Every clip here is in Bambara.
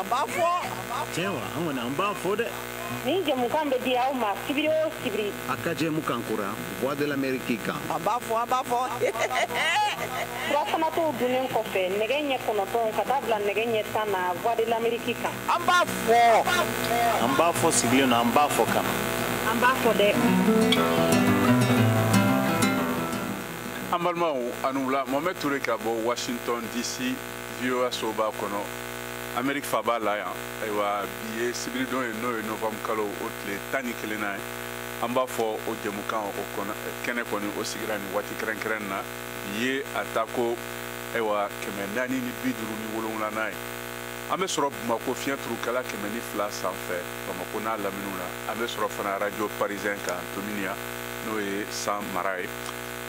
An b'a fɔ. Tiɲɛ wa, an kɔni an b'a fɔ dɛ. Nin jɛmukan bɛ di aw ma sibiri o sibiri. A ka jɛmukan kura Voix de l'Amérique kan. An b'a fɔ, an b'a fɔ. Furafanatɔw dunnen kɔfɛ nɛgɛ ɲɛ 9 ka taa bila nɛgɛ ɲɛ 10 na Voix de l'Amérique kan. An b'a fɔ. An b'a fɔ sigilen don, an b'a fɔ kan. An b'a fɔ dɛ. An balimaw, a ni wula. Mohamed Touré ka bɔ Washington DC, VOA soba kɔnɔ, Amérique faba la yan. Ayiwa, bi ye sibiridon ye, n'o ye novembre kalo o tile 11 na ye. An b'a fɔ o jɛmukan o kɔnɔ kɛnɛ kɔni o sigira nin waati kɛrɛnkɛrɛn na. Bi ye a ta ko ayiwa 457nan ye. An bɛ sɔrɔ Bamakɔ fiɲɛ turukala 102 sanfɛ, Bamakɔ n'a laminiw na. An bɛ sɔrɔ fana radio parisien kan Tominian, n'o ye San mara ye.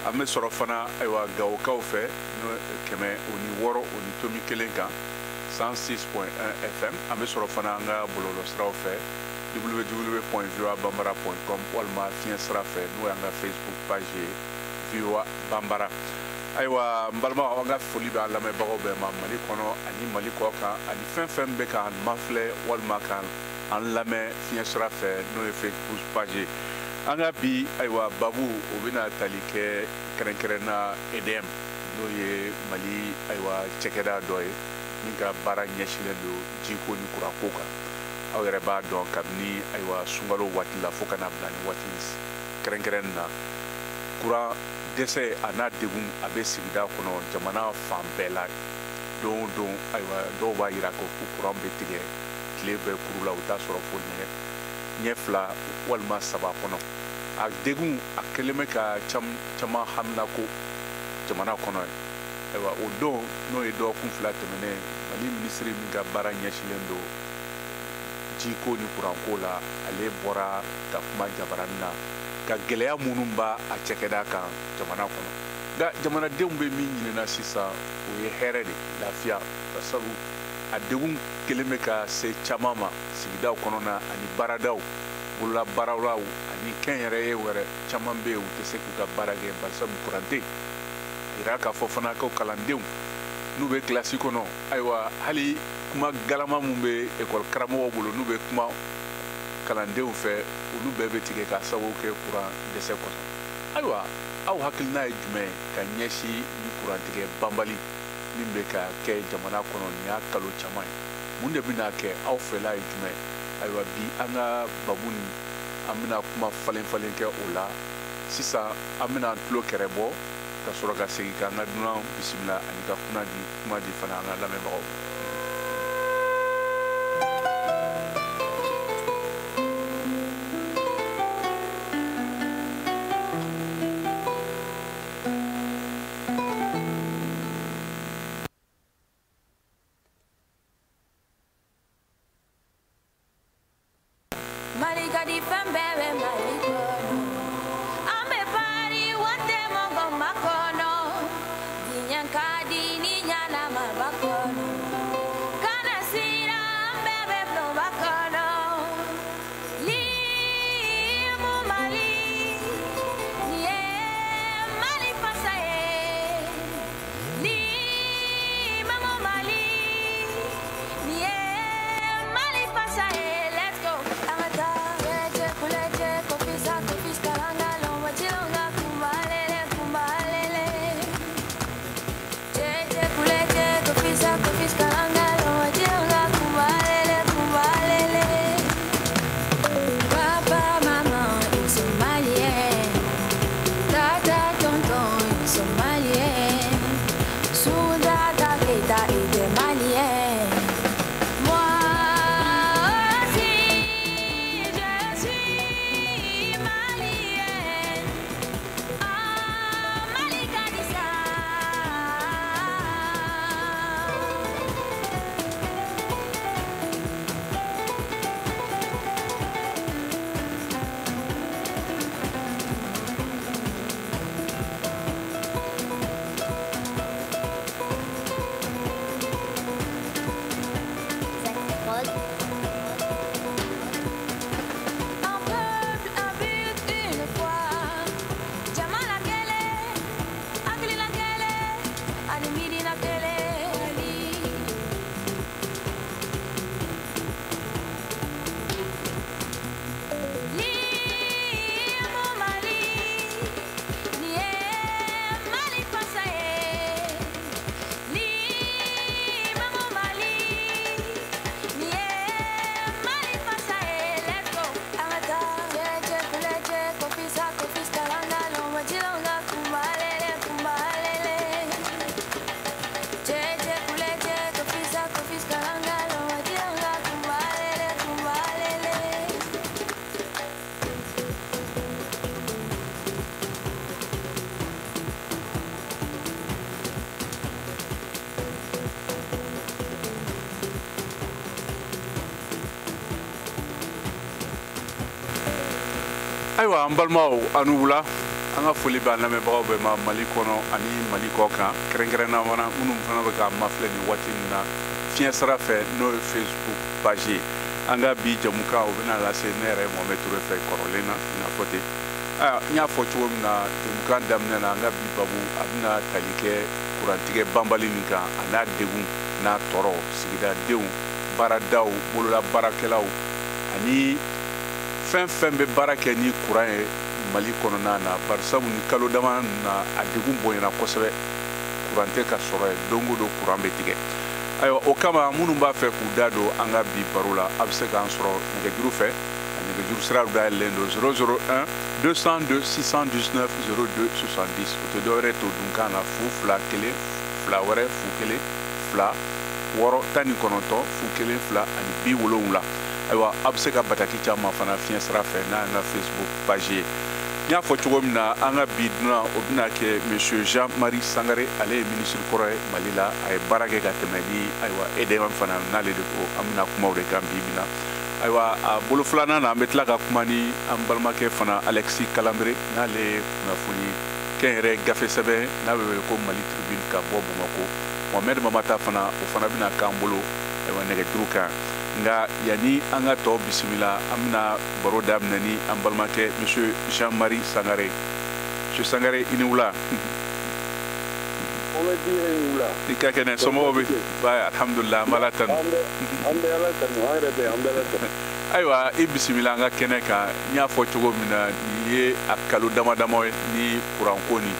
An bɛ sɔrɔ fana ayiwa Gawokaw fɛ, n'o 606.1 kan, 106.1 FM. An bɛ sɔrɔ fana an ka bɔlɔlɔsiraw fɛ, www.voabambara.com, walima fiɲɛ sira fɛ, n'o y'an ka Facebook page ye, VOA Bambara. Ayiwa, n balimaw, an ka foli bɛ an lamɛnbagaw bɛɛ ma Mali kɔnɔ ani Mali kɔ kan, ani fɛn fɛn bɛ k'an mafilɛ walima k'an an lamɛn fiɲɛ sira fɛ, n'o ye Facebook page ye. An ka bi ayiwa babu o bɛna tali kɛ kɛrɛnkɛrɛnna EDM, n'o ye Mali ayiwa cɛkɛda dɔ ye min ka baara ɲɛsinnen don jiko ni kuranko kan. Aw yɛrɛ b'a dɔn, kabini ayiwa sunkalo waati la fo ka na bila ni waati kɛrɛnkɛrɛn na, kuran dɛsɛ a n'a degun a bɛ sigida kɔnɔ jamana fan bɛɛ la. Don o don ayiwa dɔw b'a yira ko kuran bɛ tigɛ tile bɛɛ kuru la, u t'a sɔrɔ fo ɲɛ 2 walima 3 kɔnɔ. A degun a kɛlen bɛ ka caman haminako jamana kɔnɔ ye. Ayiwa, o don, n'o ye dɔgɔkun 2 tɛmɛnen, Mali minisiri min ka baara ɲɛsinnen don jiko ni kuranko la, ale bɔra ka kuma jabaranin na ka gɛlɛya minnu b'a a cɛkɛda kan jamana kɔnɔ. Nka jamanadenw bɛ min ɲinina sisan, o ye hɛrɛ de, lafiya, sabu a degun kɛlen bɛ ka se caman ma sigidaw kɔnɔna ani baaradaw, bololabaaraw ani kɛnyɛrɛye wɛrɛ caman bɛ yen, u tɛ se k'u ka baara kɛ barisabu kuran tɛ yen. A yira k'a fɔ fana ko kalandenw n'u bɛ kilasi kɔnɔ, ayiwa hali kuma galama min bɛ ekɔli karamɔgɔw bolo n'u bɛ kuma kalandenw fɛ, olu bɛɛ bɛ tigɛ k'a sababu kɛ kuran dɛsɛ kɔsɔn. Ayiwa, aw hakilina ye jumɛn ye ka ɲɛsin ni kurantigɛ banbali min bɛ ka kɛ jamana kɔnɔ nin y'a kalo caman ye? Mun de bɛna kɛ? Aw fɛla ye jumɛn ye? Ayiwa, bi an ka babu nin, an bɛna kuma falen falen kɛ o la sisan. An bɛna an tulo kɛrɛ bɔ ka sɔrɔ ka segin k'an ka dunan bisimila ani ka kuma di fana an ka lamɛnbagaw ma. Mali ka di, fɛn bɛɛ bɛ Mali kɔnɔ. An bɛ pari waati mɔgɔ ma kɔnɔ. Diɲɛ ka di ni ɲanama ba kɔnɔ. Kana siran, an bɛɛ bɛ bulonba kɔnɔ. Limu Mali, nin ye Mali fasa ye. Limamu Mali, nin ye Mali fasa ye. Let's go. An ka taa. Lɛjɛ kulɛjɛ kofisa kofis karanga lɔnwa jilonga kumbalele kumbalele. Jɛjɛ kulɛjɛ kofisa Ayiwa an balimaw, aw ni wula. An ka foli b'an lamɛnbagaw bɛɛ ma Mali kɔnɔ ani Mali kɔ kan, kɛrɛnkɛrɛnnenya fana minnu fana bɛ k'an mafilɛ nin waati nin na fiɲɛ sira fɛ, n'o ye Facebook page ye. An ka bi jamukan, o bɛna lase ne yɛrɛ Mohamed Touré fɛ kɔrɔlen na, i n'a fɔ ten. Ayiwa, n y'a fɔ cogo min na jamukan daminɛ na, an ka bi babu a bɛna tali kɛ kurantigɛ banbali min kan, a n'a degun n'a tɔɔrɔ sigidadenw, baaradaw, bolola baarakɛlaw ani fɛn fɛn bɛ baara kɛ ni kuran ye Mali kɔnɔna na. Barisabu ni kalo dama na, a degun bonyana kosɛbɛ, kuran tɛ ka sɔrɔ yen, don o don kuran bɛ tigɛ. Ayiwa, o kama minnu b'a fɛ k'u da don an ka bi baro la, a bɛ se k'an sɔrɔ nɛgɛjuru fɛ. A nɛgɛjuru sira dayɛlɛlen don: 001 202 619 02 70. O tɛ dɔwɛrɛ to dunkan na: 0 2 1 2 wɛrɛ 0 1 2 6 19 0 1 2 ani 70. Ayiwa, a bɛ se ka bataki caman fana fiɲɛ sira fɛ, n'a y'an ka Facebook page ye. N y'a fɔ cogo min na, an ka bi dunan, o bɛna kɛ monsieur Jean Marie Sangare. Ale ye minisiri kɔrɔ ye Mali la, a ye baara kɛ ka tɛmɛ ni ayiwa EDM fana n'ale de ko. An bɛna kuma o de kan bi bi na. Ayiwa, a bolo filanan na, an bɛ tila ka kuma ni an balimakɛ fana Alexis Kalanbere, n'ale ye kunnafoni kɛnyɛrɛ gafe sɛbɛn n'a bɛ wele ko Mali Tribune ka bɔ Bamakɔ. Mohamed Mamata fana, o fana bɛna k'an bolo ayiwa nɛgɛjuru kan. Nka yanni an ka tɔ bisimila, an bɛna baro daminɛ ni an balimakɛ monsieur Jean Marie Sangare. Monsieur Sangare, i ni wula. I ka kɛnɛ? Somɔgɔw bɛ ba? Alhamdulilah, an b'Ala tanu. An bɛ Ala tanu, an yɛrɛ bɛ, an bɛ Ala tanu. Ayiwa, i bisimila an ka kɛnɛ kan. N y'a fɔ cogo min na, nin ye a kalo dama dama ye ni kuranko ni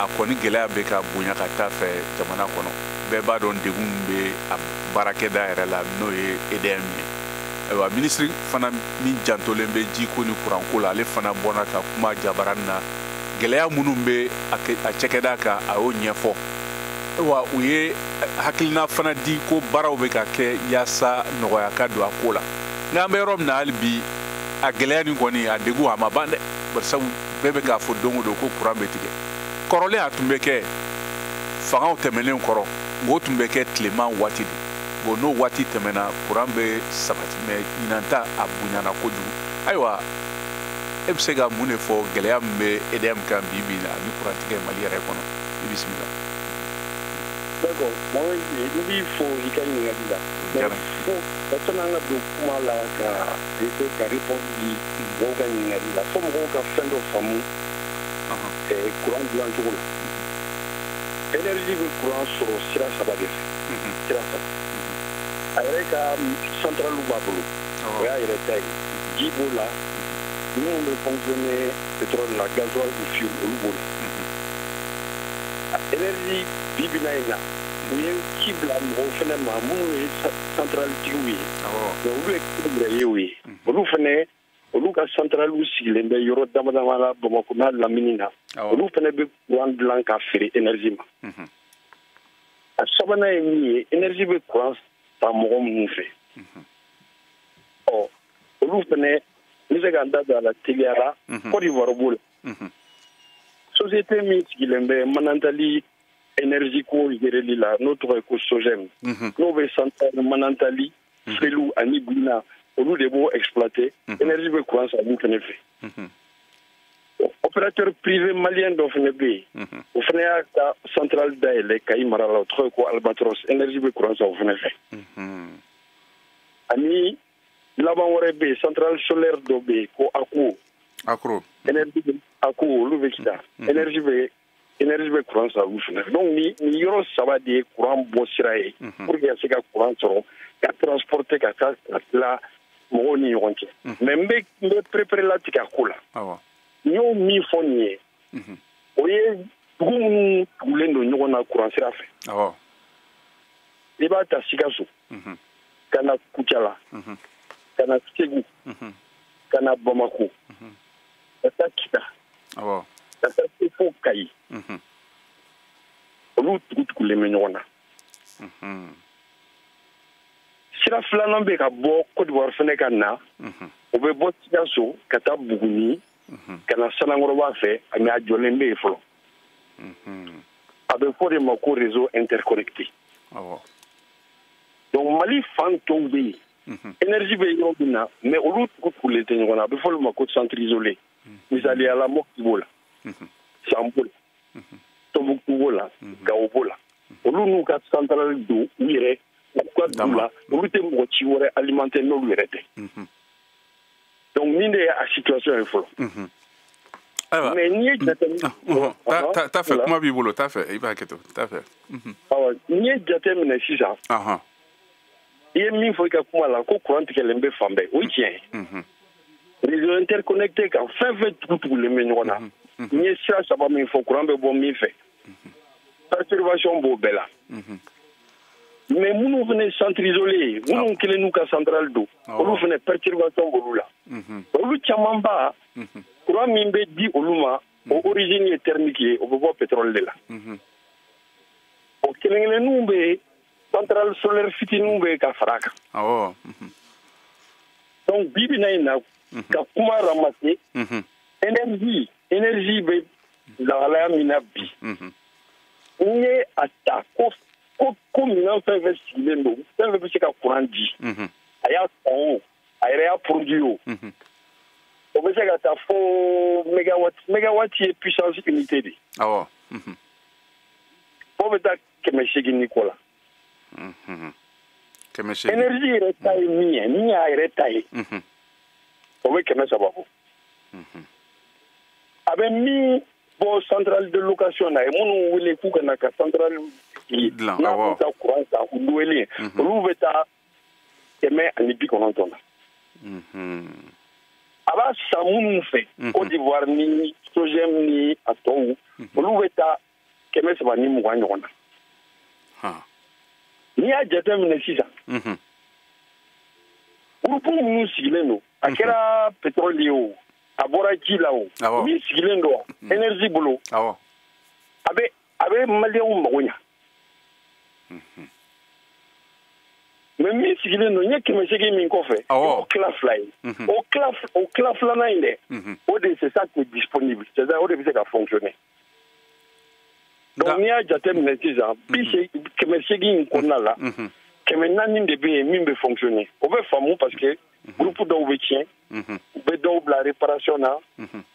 a kɔni gɛlɛya bɛ ka bonya ka taa fɛ jamana kɔnɔ. Bɛɛ b'a dɔn degun min bɛ a baarakɛda yɛrɛ la, n'o ye EDM ye. Ayiwa, minisiri fana min jantolen bɛ jiko ni kuranko la, ale fana bɔra ka kuma jabarani na, gɛlɛya minnu bɛ a cakɛda kan, a y'o ɲɛfɔ. Wa u ye hakilina fana di ko baaraw bɛ ka kɛ yaasa nɔgɔya ka don a ko la. Nka an bɛ yɔrɔ min na hali bi, a gɛlɛya nin kɔni, a degun, a ma ban dɛ, barisabu bɛɛ bɛ k'a fɔ don o don ko kuran bɛ tigɛ. Kɔrɔlen, a tun bɛ kɛ fangaw tɛmɛnen kɔrɔ, nka o tun bɛ kɛ tilema waati de. Bon, n'o waati tɛmɛna, kuran bɛ sabati, mɛ ɲinan ta, a bonyana kojugu. Ayiwa, e bɛ se ka mun de fɔ gɛlɛya min bɛ EDM kan bi bi in na ani kurantigɛ Mali yɛrɛ kɔnɔ? I bisimila. D'accord, Mohamed, n b'i fo i ka ɲininkali la. Mais fo ka sani an ka don kuma la ka essayer ka réponse di mɔgɔw ka ɲininkali la, fo mɔgɔw ka fɛn dɔ faamu courant dilan cogo la. Énergie bɛ courant sɔrɔ sira saba de fɛ, sira saba. A yɛrɛ ka centrale b'a bolo, o y'a yɛrɛ ta ye. Ji b'o la, minnu bɛ fonctionner pétrole la, gasoil ou fuel, olu b'o la. Énergie, bi bi in na, u ye ci bila mɔgɔw fɛnɛ ma minnu ye centrale tigiw ye, mais olu ye kɛnyɛrɛyew ye. Olu fɛnɛ, olu ka centrale sigilen bɛ yɔrɔ dama dama la Bamakɔ n'a lamini na. Olu fɛnɛ bɛ courant dilan ka feere énergie ma. A sabanan ye min ye, énergie bɛ courant ta mɔgɔ minnu fɛ, ɔ olu fɛnɛ, n bɛ se ka n da don a la teliyara. Côte d'Ivoire b'o la, société min sigilen bɛ Manantali énergie ko géreli la, n'o tɔgɔ ye ko SOGEM, n'o bɛ centrale Manantali, Felu ani Gouina, olu de b'o exploiter. Énergie bɛ courant san olu fɛnɛ fɛ. Opérateur privé malien dɔ fɛnɛ bɛ yen, o fɛnɛ y'a ka centrale dayɛlɛ Kayi mara la, o tɔgɔ ye ko Albatros. Énergie bɛ courant san o fɛnɛ fɛ. Ani laban wɛrɛ bɛ yen, centrale solaire dɔ bɛ yen ko Akuo. Akro. Énergie bɛ Akuo, olu bɛ Kita. Énergie bɛ courant san olu fɛnɛ. Donc ni yɔrɔ saba de ye courant bɔ sira ye pour que ka se ka courant sɔrɔ ka transporter ka taa ka tila mɔgɔw ni ɲɔgɔn cɛ. Mais n bɛ perepere latigɛ a ko la. N y'o min fɔ nin ye, o ye dugu minnu tugulen don ɲɔgɔn na courant sira fɛ. I b'a ta Sikaso ka na Kucala, ka na Segu, ka na Bamako, ka taa Kita, ka taa se fo Kayi, olu tugu-tugulen bɛ ɲɔgɔn na. Sira filanan bɛ ka bɔ Côte d'Ivoire fɛnɛ ka na, o bɛ bɔ Sikaso ka taa Buguni, ka na Sanankɔrɔba fɛ, mais a jɔlen bɛ yen fɔlɔ. A bɛ fɔ de ma ko réseau interconnecté. Donc Mali fan tɔw bɛ yen, énergie bɛ yɔrɔ min na, mais olu tugu-tugulen tɛ ɲɔgɔn na, a bɛ fɔ olu ma ko centre isolé. Misaliya la, Mopti b'o la, San b'o la, Tombouctou b'o la, Gao b'o la. Olu n'u ka centrale don u yɛrɛ u ka dugu la, olu tɛ mɔgɔ ci wɛrɛ alimenter n'olu yɛrɛ tɛ. Donc nin de ye a situation ye fɔlɔ. Mais n'i ye jateminɛ, t'a fɛ kuma b'i bolo, t'a fɛ i b'a kɛ to, t'a fɛ. Awɔ, n'i ye jateminɛ sisan, i ye min fɔ i ka kuma la ko courant tigɛlen bɛ fan bɛɛ, o ye tiɲɛ ye. Réseau interconnecté kan, fɛn fɛn tugu-tugulen bɛ ɲɔgɔn na. N ye sira saba min fɔ, courant bɛ bɔ min fɛ, perturbation b'o bɛɛ la. Mais minnu fana centre isolé ye, minnu kelen n'u ka centrale don, olu fana perturbation b'olu la. Olu camanba, courant min bɛ di olu ma, o origine ye thermique ye, o bɛ bɔ pétrole de la. O kelen kelenninw bɛ yen, centrale solaire fitininw bɛ yen ka fara a kan. Donc bi bi in na, ka kuma ramasser, énergie bɛ lahalaya min na bi, n'i ye a ta ko ko minɛn fɛn fɛn sigilen don, fɛn fɛn bɛ se ka courant di, a y'a san o, a yɛrɛ y'a produit o, o bɛ se ka taa fo mégawatt. Mégawatt ye puissance unité de ye. Fo bɛ taa 800 ni kɔ la. 800. Énergie yɛrɛ ta ye min ye, min y'a yɛrɛ ta ye, o bɛ 300 bɔ. A bɛ min bɔ centrale de location na, ye minnu wele k'u ka na ka centrale dilan, n'a b'u ka courant san u louelen, olu bɛ taa 190 na. A b'a san minnu fɛ, Côte d'Ivoire ni SOGEM ni a tɔw, olu bɛ taa 320 ɲɔgɔn na. N'i y'a jateminɛ sisan, groupe minnu sigilen don, a kɛra pétrole ye o, a bɔra ji la o, min sigilen don énergie bolo, a bɛ maliyɛnw mago ɲa. Mais min sigilen don, n ye 800 min kɔfɛ, o tila fila ye. O tila filanan in dɛ, o de c'est ça qui est disponible, c'est-à-dire o de bɛ se ka fonctionner. Donc n'i y'a jateminɛ sisan, 800 in kɔnɔna la, 400 de bɛ yen min bɛ fonctionner. O bɛ faamu parce que groupe dɔw bɛ tiɲɛ, u bɛ dɔw bila réparation na,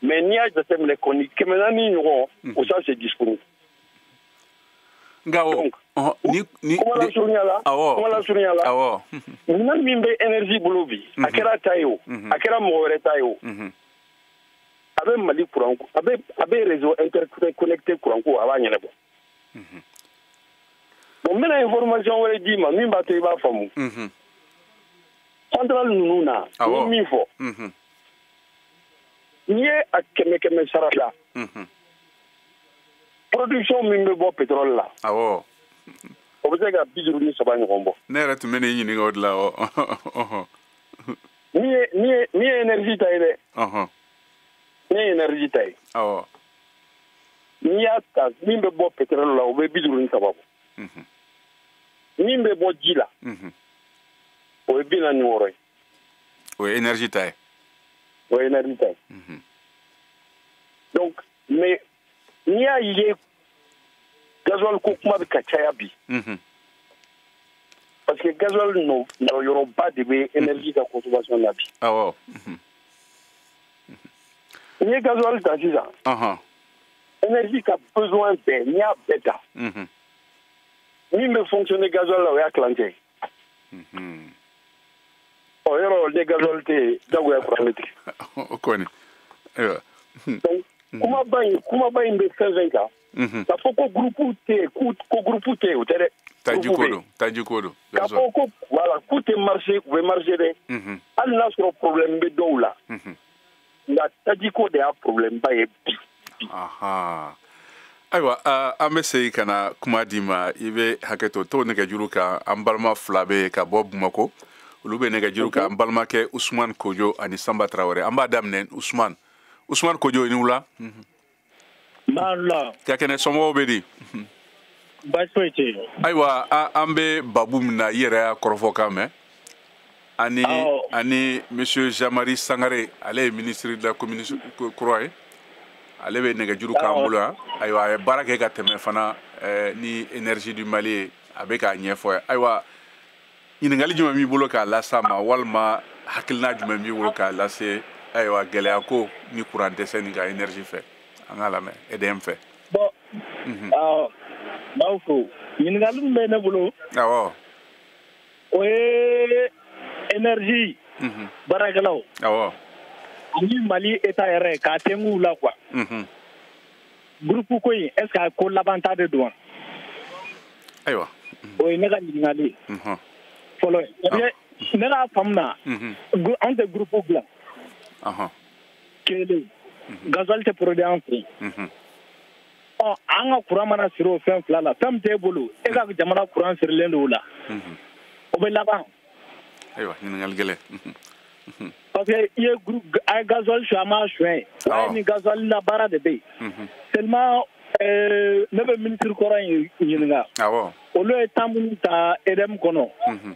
mais n'i y'a jateminɛ kɔni 400 ɲɔgɔn, o ça c'est disponible. Nka o, ni kuma lasurunya la, minɛn min bɛ énergie bolo bi, a kɛra ta ye o, a kɛra mɔgɔ wɛrɛ ta ye o, a bɛ Mali courant, a bɛ réseau interconnecté courant ko a b'a ɲɛnabɔ. Bon, n bɛna information wɛrɛ d'i ma min b'a to i b'a faamu. Centrale ninnu na, n ye min fɔ, n'i ye a 100 sara la, production min bɛ bɔ pétrole la, o bɛ se ka 53 ɲɔgɔn bɔ. Ne yɛrɛ tun bɛ n'i ɲininka o de la. Min ye énergie ta ye dɛ. Min ye énergie ta ye. N'i y'a ta min bɛ bɔ pétrole la, o bɛ 53 bɔ. Min bɛ bɔ ji la, o ye 46 ye. O ye énergie ta ye. O ye énergie ta ye. Donc, mais n'i y'a ye gasoil ko kuma bɛ ka caya bi, parce que gasoil nɔyɔrɔba de bɛ énergie ka consommation na bi. N'i ye gasoil ta sisan, énergie ka besoin bɛɛ, n'i y'a bɛɛ ta, min bɛ fonctionner gasoil la, o y'a tilancɛ ye. Ɔ yɔrɔ ni gasoil tɛ yen, jagoya courant bɛ tigɛ. O kɔni, ayiwa. Donc kumaba in bɛ fɛn fɛn kan, k'a fɔ ko groupe tɛ yen, ko groupe tɛ yen, o tɛ dɛ. Taji ko don, taji ko don. K'a fɔ ko voilà k'u tɛ marché, u bɛ marché dɛ. Hali n'a sɔrɔ problème bɛ dɔw la, nka taji ko de y'a problème ba ye bi. Ayiwa, an bɛ segin ka na kuma d'i ma, i bɛ hakɛ to nɛgɛjuru kan. An balima fila bɛ yen ka bɔ Bamakɔ, olu bɛ nɛgɛjuru kan, an balimakɛ Usumani Kojo ani Sanba Tarawele. An b'a daminɛ Usumani. Usumani Kojo, i ni wula. Nba. Ka kɛnɛ, somɔgɔw bɛ di? Baasi foyi tɛ yen. Ayiwa, an bɛ babu min na, i yɛrɛ y'a kɔrɔfɔ kan mɛn. Ani monsieur Jean-Marie Sangare, ale ye ministre de la commune kura ye. Ale bɛ nɛgɛjuru k'an bolo yan. Ayiwa, a ye baara kɛ ka tɛmɛ fana ni énergie du Mali ye, a bɛ k'a ɲɛfɔ ye. Ayiwa, ɲininkali jumɛn b'i bolo k'a lase a ma, walima hakilina jumɛn b'i bolo k'a lase Ayiwa, gɛlɛya ko ni courant dɛsɛ ni ka énergie fɛ, an k'a lamɛn EDM fɛ. Bon, awɔ, n b'aw fo. Ɲininkali min bɛ ne bolo. Awɔ. O ye énergie baarakɛlaw. Awɔ. Ani Mali État yɛrɛ k'a tɛnku la quoi. Groupe ko in, est ce que a ko laban ta de don wa? Ayiwa. O ye ne ka ɲininkali ye. Fɔlɔ ye. Parce que ne k'a faamu na, anw tɛ groupe dilan. Kelen, gasoil tɛ produit an fɛ yen. Ɔ, an ka courant mana siri o fɛn fila la, fɛn min t'e bolo, e ka jamana courant sirilen don o la. O bɛ laban. Ayiwa, ɲininkali gɛlɛn. Parce que i ye groupe, a ye gasoil suɲɛ, a m'a suɲɛ. Wa ni gasoil la baara de bɛ yen. Seulement, ne bɛ ministre kɔrɔ in ɲininka. Awɔ. Olu ye temps minnu ta EDM kɔnɔ.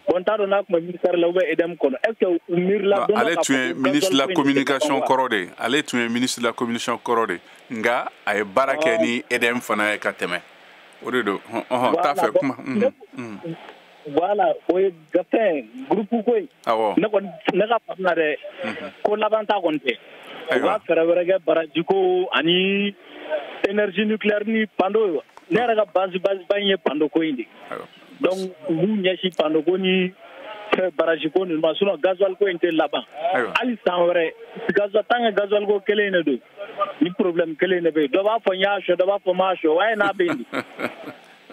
Bon, n t'a dɔn n'a tun bɛ ministère la ou bien EDM kɔnɔ. Est ce que u miirila don dɔ Ale tun ye ministre de la communication kɔrɔ de ye. Ale tun ye ministre de la communication kɔrɔ de ye. Nka a ye baara kɛ ni EDM fana ye ka tɛmɛ. O de don. Ɔhɔn, t'a fɛ kuma. Voilà, o ye fɛn groupe ko in. Awɔ. Ne kɔni, ne ka faamu na dɛ, ko laban ta kɔni tɛ. U ka fɛɛrɛ wɛrɛ kɛ baraji ko ani énergie nucléaire ni pando. Ne yɛrɛ ka base ba in ye pando ko in de. Donc u b'u ɲɛsin pando ko ni fɛn baraji ko ninnu ma, sinon gasoil ko in tɛ laban. Hali san wɛrɛ gasoil, tant que gasoil ko kelen in de don, ni problème kelen in de bɛ yen. Dɔ b'a fɔ n y'a sɔrɔ, dɔ b'a fɔ n m'a sɔrɔ, wa ye n'a bɛ yen de.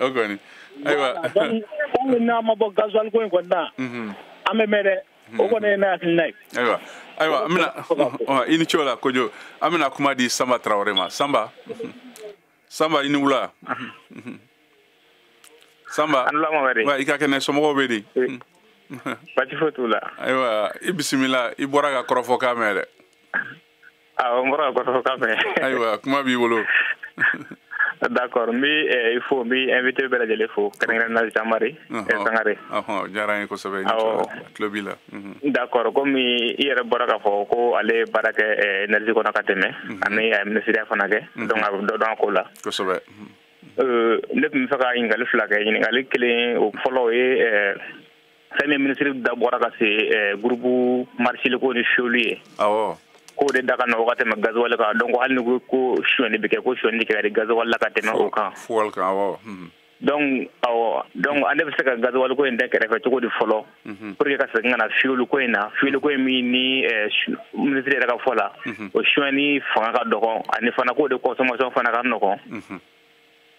O kɔni. Ayiwa. Donc tant que n'a ma bɔ gasoil ko in kɔni na, an bɛ mɛn dɛ. O kɔni ye ne hakilina ye. Ayiwa. Ayiwa, an bɛna i ni ce o la Kojo. An bɛna kuma di Sanba Tarawele ma. Sanba. Sanba, i ni wula. Sanba. An wula Mamadi. Wa i ka kɛnɛ, somɔgɔw bɛ di? Baasi foyi t'u la. Ayiwa, i bisimila, i bɔra ka kɔrɔfɔkan mɛn dɛ. Awɔ, n bɔra ka kɔrɔfɔkan mɛn. Ayiwa, kuma b'i bolo. D'accord, n bɛ i fo, n bɛ invité bɛɛ lajɛlen fo, kɛrɛnkɛrɛnnenya la Jean-Marie Sangare. Ɔhɔn, diyara n ye kosɛbɛ. Awɔ. Tulo b'i la. D'accord, komi i yɛrɛ bɔra k'a fɔ ko ale ye baara kɛ énergie kɔnɔ ka tɛmɛ, ani a ye ministériya fana kɛ, donc a bɛ dɔ dɔn a ko la. Kosɛbɛ. Ne tun bɛ fɛ ka ɲininkali fila kɛ. Ɲininkali kelen, o fɔlɔ o ye fɛn min ministre da bɔra ka se groupe marché ko ni fiyoli ye. Awɔ. K'o de da ka nɔgɔ ka tɛmɛ gasoil kan, donc hali ni ko sonyɛli bɛ kɛ, ko sonyɛli kɛ ka di gasoil la ka tɛmɛ o kan. Fuel kan, awɔ. Donc awɔ, donc an de bɛ se ka gasoil ko in da kɛrɛfɛ cogo di fɔlɔ, pour que ka segin ka na fiyoli ko in na, fiyoli ko in min ni ministre yɛrɛ ka fɔ la, o sonyɛli fanga ka dɔgɔ, ani fana k'o de consommation fana ka nɔgɔn.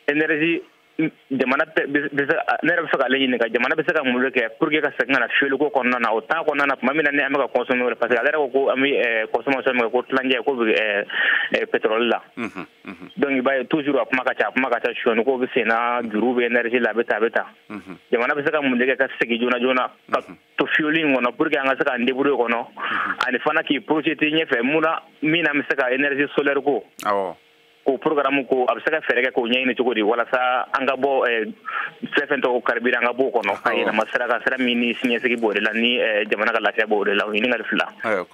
Énergie jamana ne yɛrɛ bɛ fɛ k'ale ɲininka, jamana bɛ se ka mun de kɛ pour que ka segin ka na fiyoli ko kɔnɔna na, o temps kɔnɔna na tuma min na ni an bɛ ka consommer o, parce que ale yɛrɛ ko ko an bɛ consommation min kɛ ko tilancɛ ko bɛ pétrole la. Donc i b'a ye toujours a kuma ka ca, a kuma ka ca, sonyɛli ko bɛ sen na, juru bɛ énergie la, a bɛ tan, a bɛ tan. Jamana bɛ se ka mun de kɛ ka segin joona joona ka to fiyoli in kɔnɔ pour que an ka se k'an débrouiller kɔnɔ, ani fana k'i projeter ɲɛfɛ mun na min na an bɛ se ka énergie solaire ko. Awɔ. K'o programme ko a bɛ se ka fɛɛrɛ kɛ k'o ɲɛɲini cogo di walasa an ka bɔ fɛn fɛn tɔgɔ carburant, an ka bɔ o kɔnɔ ka yɛlɛma sira kan, sira min ni siniɲɛsigi b'o de la, ni jamana ka lafiya b'o de la. O ɲininkali fila. Ayiwa,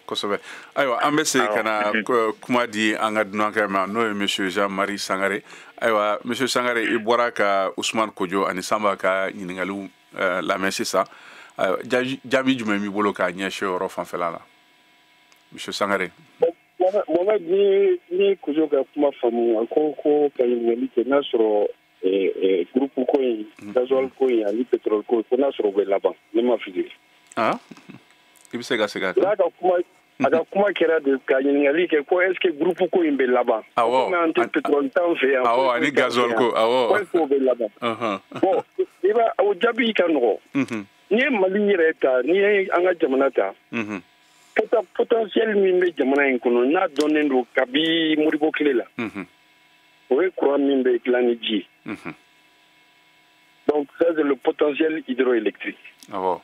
kosɛbɛ. Ayiwa, an bɛ segin ka na kuma di an ka dunankɛ ma, n'o ye monsieur Jean-Marie Sangare. Ayiwa, monsieur Sangare, i bɔra ka Ousmane Kojo ani Sanba ka ɲininkaliw lamɛn sisan. Jaabi jumɛn b'i bolo k'a ɲɛsin o yɔrɔ fanfɛla la, monsieur Sangare? Mohamed, ni Kojo ka kuma faamu, a ko ko ka ɲininkali kɛ n'a sɔrɔ groupe ko in, gasoil ko in ani pétrole ko, ko n'a sɔrɔ u bɛ laban, ne ma fili. I bɛ se ka segin a kan. A ka kuma kɛra de ka ɲininkali kɛ ko est ce que groupe ko in bɛ laban. Awɔ. Komi an tɛ pétrole t'an fɛ yan. Awɔ, ani gasoil ko, awɔ. Ko est ce que o bɛ laban. Bon, i b'a o jaabi ka nɔgɔn. N'i ye Mali yɛrɛ ta, n'i ye an ka jamana ta. Potentiel min bɛ jamana in kɔnɔ n'a dɔnnen don kabi Modibo tile la, o ye courant min bɛ dilan ni ji ye. Donc ça c'est le potentiel hydroélectrique. Awɔ.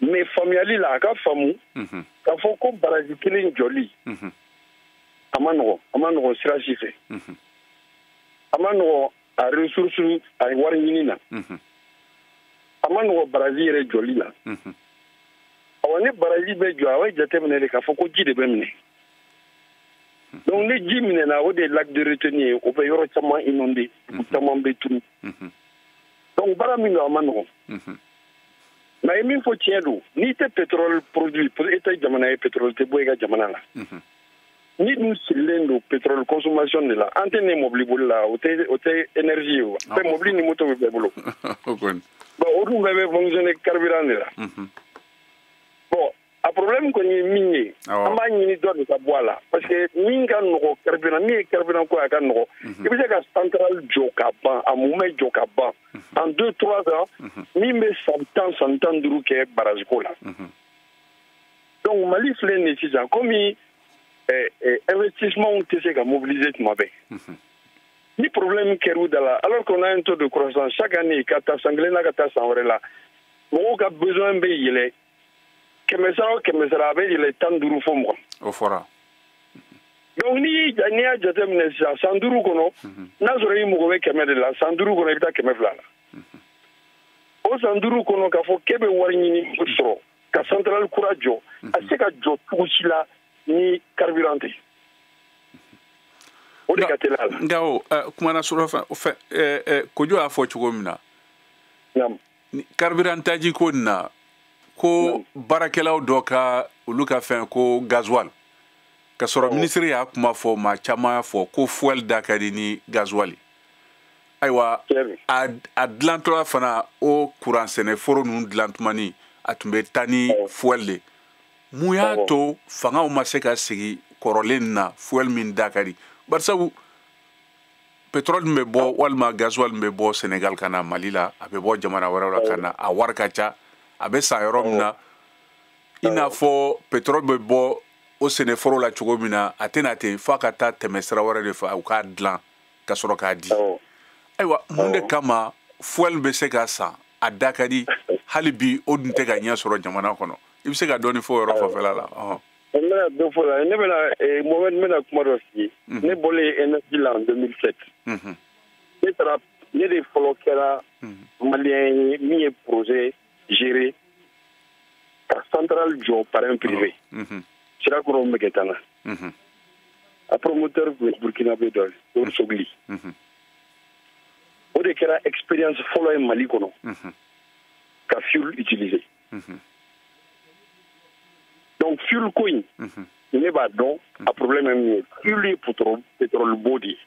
Mais faamuyali la, a ka faamu k'a fɔ ko baraji kelen jɔli a ma nɔgɔn, a ma nɔgɔn sira si fɛ, a ma nɔgɔn a ressource a wari ɲini na, a ma nɔgɔn baraji yɛrɛ jɔli la. Awa, ni baraji bɛ jɔ, a bɛ jateminɛ de k'a fɔ ko ji de bɛ minɛ. Donc ni ji minɛna, o de ye lac de retenue ye, o bɛ yɔrɔ caman inondé, dugu caman bɛ tunu. Donc baara min don, a ma nɔgɔn. Mais min fɔ tiɲɛ don, n'i tɛ pétrole produit, e tɛ jamana ye pétrole tɛ bɔ i ka jamana la. Ni dun sirilen don pétrole consommation de la, an tɛ ne mobili boli la, o tɛ énergie ye wa. Fɛn mobili ni moto bɛ bɛɛ bolo. Bon, o dun bɛɛ bɛ fonctionner carburant de la. Bon, a problème kɔni ye min ye, an b'a ɲini dɔ de ka bɔ a la, parce que min ka nɔgɔ carburant, min ye carburant ko a ka nɔgɔ, i bɛ se ka centrale jɔ ka ban, a mumɛ jɔ ka ban en 2-3 ans, min bɛ san 10 san 15 kɛ barrage ko la. Donc Mali filɛ nin ye sisan, komi investissement tɛ se ka mobiliser tuma bɛɛ. Ni problème kɛr'u da la, alors qu'on a un taux de croissance chaque année ka taa san kelen na ka taa san wɛrɛ la, mɔgɔw ka besoin bɛ yɛlɛ 100 sara o 100 sara, a bɛ yɛlɛ 15 fo 20. O fɔra. Donc n'i y'a jateminɛ sisan, san 5 kɔnɔ, n'a sɔrɔ i mago bɛ 100 de la, san 5 kɔnɔ i bɛ taa 200 la. O san 5 kɔnɔ k'a fɔ k'e bɛ wari ɲini sɔrɔ ka centrale kura jɔ, a tɛ se ka jɔ cogo si la ni carburant tɛ. O de ka teli a la. Nka o kumana sɔrɔ fɛn Kojo y'a fɔ cogo min na, carburant taji ko nin na, ko baarakɛlaw dɔ ka olu ka fɛn ko gasoil, ka sɔrɔ ministre y'a kuma fɔ, maa caman y'a fɔ ko fuel da ka di ni gasoil. Ayiwa, a dilantɔla fana o kuran sɛnɛforo ninnu dilantumani a tun bɛ taa ni fuel de. Mun y'a to fangaw ma se ka sigi kɔrɔlen na fuel min da ka di? Barisabu pétrole min bɛ bɔ walima gasoil min bɛ bɔ Sénégal ka na Mali la, a bɛ bɔ jamana wɛrɛw la ka na, a wari ka ca, a bɛ san yɔrɔ min na, i n'a fɔ pétrole bɛ bɔ o sɛnɛforo la cogo min na, a tɛna ten f'a ka taa tɛmɛ sira wɛrɛ de fɛ u k'a dilan ka sɔrɔ k'a di. Ayiwa, mun de kama fuel bɛ se ka san, a da ka di, hali bi o dun tɛ ka ɲɛ sɔrɔ jamana kɔnɔ? I bɛ se ka dɔɔni fɔ o yɔrɔ fanfɛla la. N bɛna dɔ fɔ la, ne bɛna Mohamed, n bɛna kuma dɔ f'i ye. Ne bɔlen énergie la en 2007. Ne taara, ne de fɔlɔ kɛra malien ye min ye projet géré ka centrale jɔ par un privé. Sirakɔrɔ Megetana. A promoteur tun ye burkinabé dɔ ye, Sogli. O de kɛra expérience fɔlɔ ye Mali kɔnɔ ka fuel utiliser. Donc fuel ko in, ne b'a dɔn a problème ye min ye. Fuel ye pétrole bo de ye.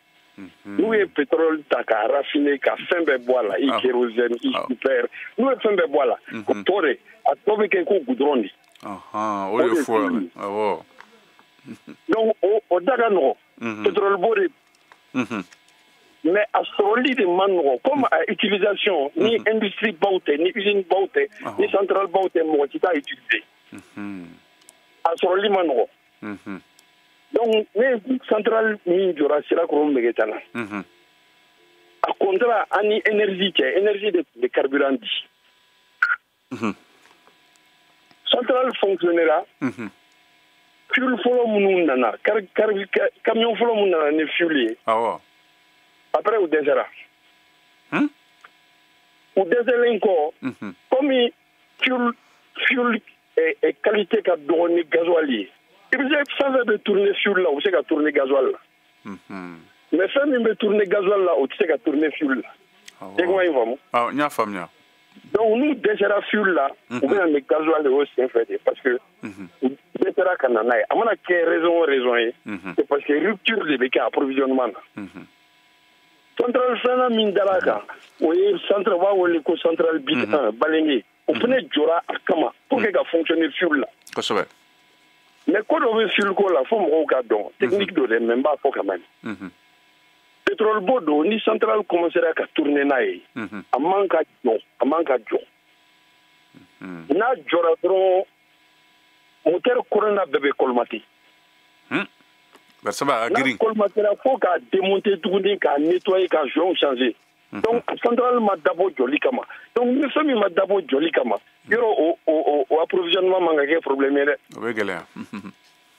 N'u ye pétrole ta k'a raffiner ka fɛn bɛɛ bɔ a la, i kérosène, i super, n'u ye fɛn bɛɛ bɔ a la, o tɔ de, a tɔ bɛ kɛ ko goudron de. O de ye fuel ye. Awɔ. Donc o da ka nɔgɔn. Pétrole bo de. Mais a sɔrɔli de man nɔgɔn, comme a utilisation ni industrie baw tɛ, ni usine baw tɛ, ni centrale baw tɛ, mɔgɔ si t'a utiliser. A sɔrɔli man nɔgɔn. Donc ne centrale min jɔra Sirakɔrɔ Megetana, a contrat an ni énergie cɛ, énergie de tun bɛ carburant di. Centrale fonctionnera, fuel fɔlɔ minnu nana, camion fɔlɔ minnu nana ni fuel ye. Après u dɛsɛra. U dɛsɛlen kɔ, komi fuel qualité ka dɔgɔ ni gasoil ye, i bɛ se fɛn fɛn bɛ tourner fuel la, u bɛ se ka tourner gasoil la. Mais fɛn min bɛ tourner gasoil la, o tɛ se ka tourner fuel la. I kuma in faamu? Awɔ, n y'a faamuya. Donc n'u dɛsɛra fuel la, u bɛ na ni gasoil ye o senfɛ de, parce que u dɛsɛra ka na n'a ye. A mana kɛ raison o raison ye, c'est parce que rupture de bɛ kɛ approvisionnement na. Centrale filanan min dara a kan, o ye centrale, u b'a wele ko centrale BIT 1 Balenge. O fana jɔra a kama pour que ka fonctionner fuel la. Kosɛbɛ. Mais ko dɔ bɛ fuel ko la fo mɔgɔw k'a dɔn. Technique dɔ dɛ, mais n b'a fɔ quand même. Pétrole bo don, ni centrale commencera ka tourner n'a ye, a man ka jɔ, a man ka jɔ. N'a jɔra dɔrɔn, moteur kɔnɔna bɛɛ bɛ colmater. N'a colmatera, fo k'a démonter tuguni, k'a nettoyer, k'a joint changer. Donc centrale ma dabɔ jɔli kama. Donc ni fɛn min ma dabɔ jɔli kama, yɔrɔ o approvisionnement man ka kɛ problème ye dɛ. O bɛ gɛlɛya.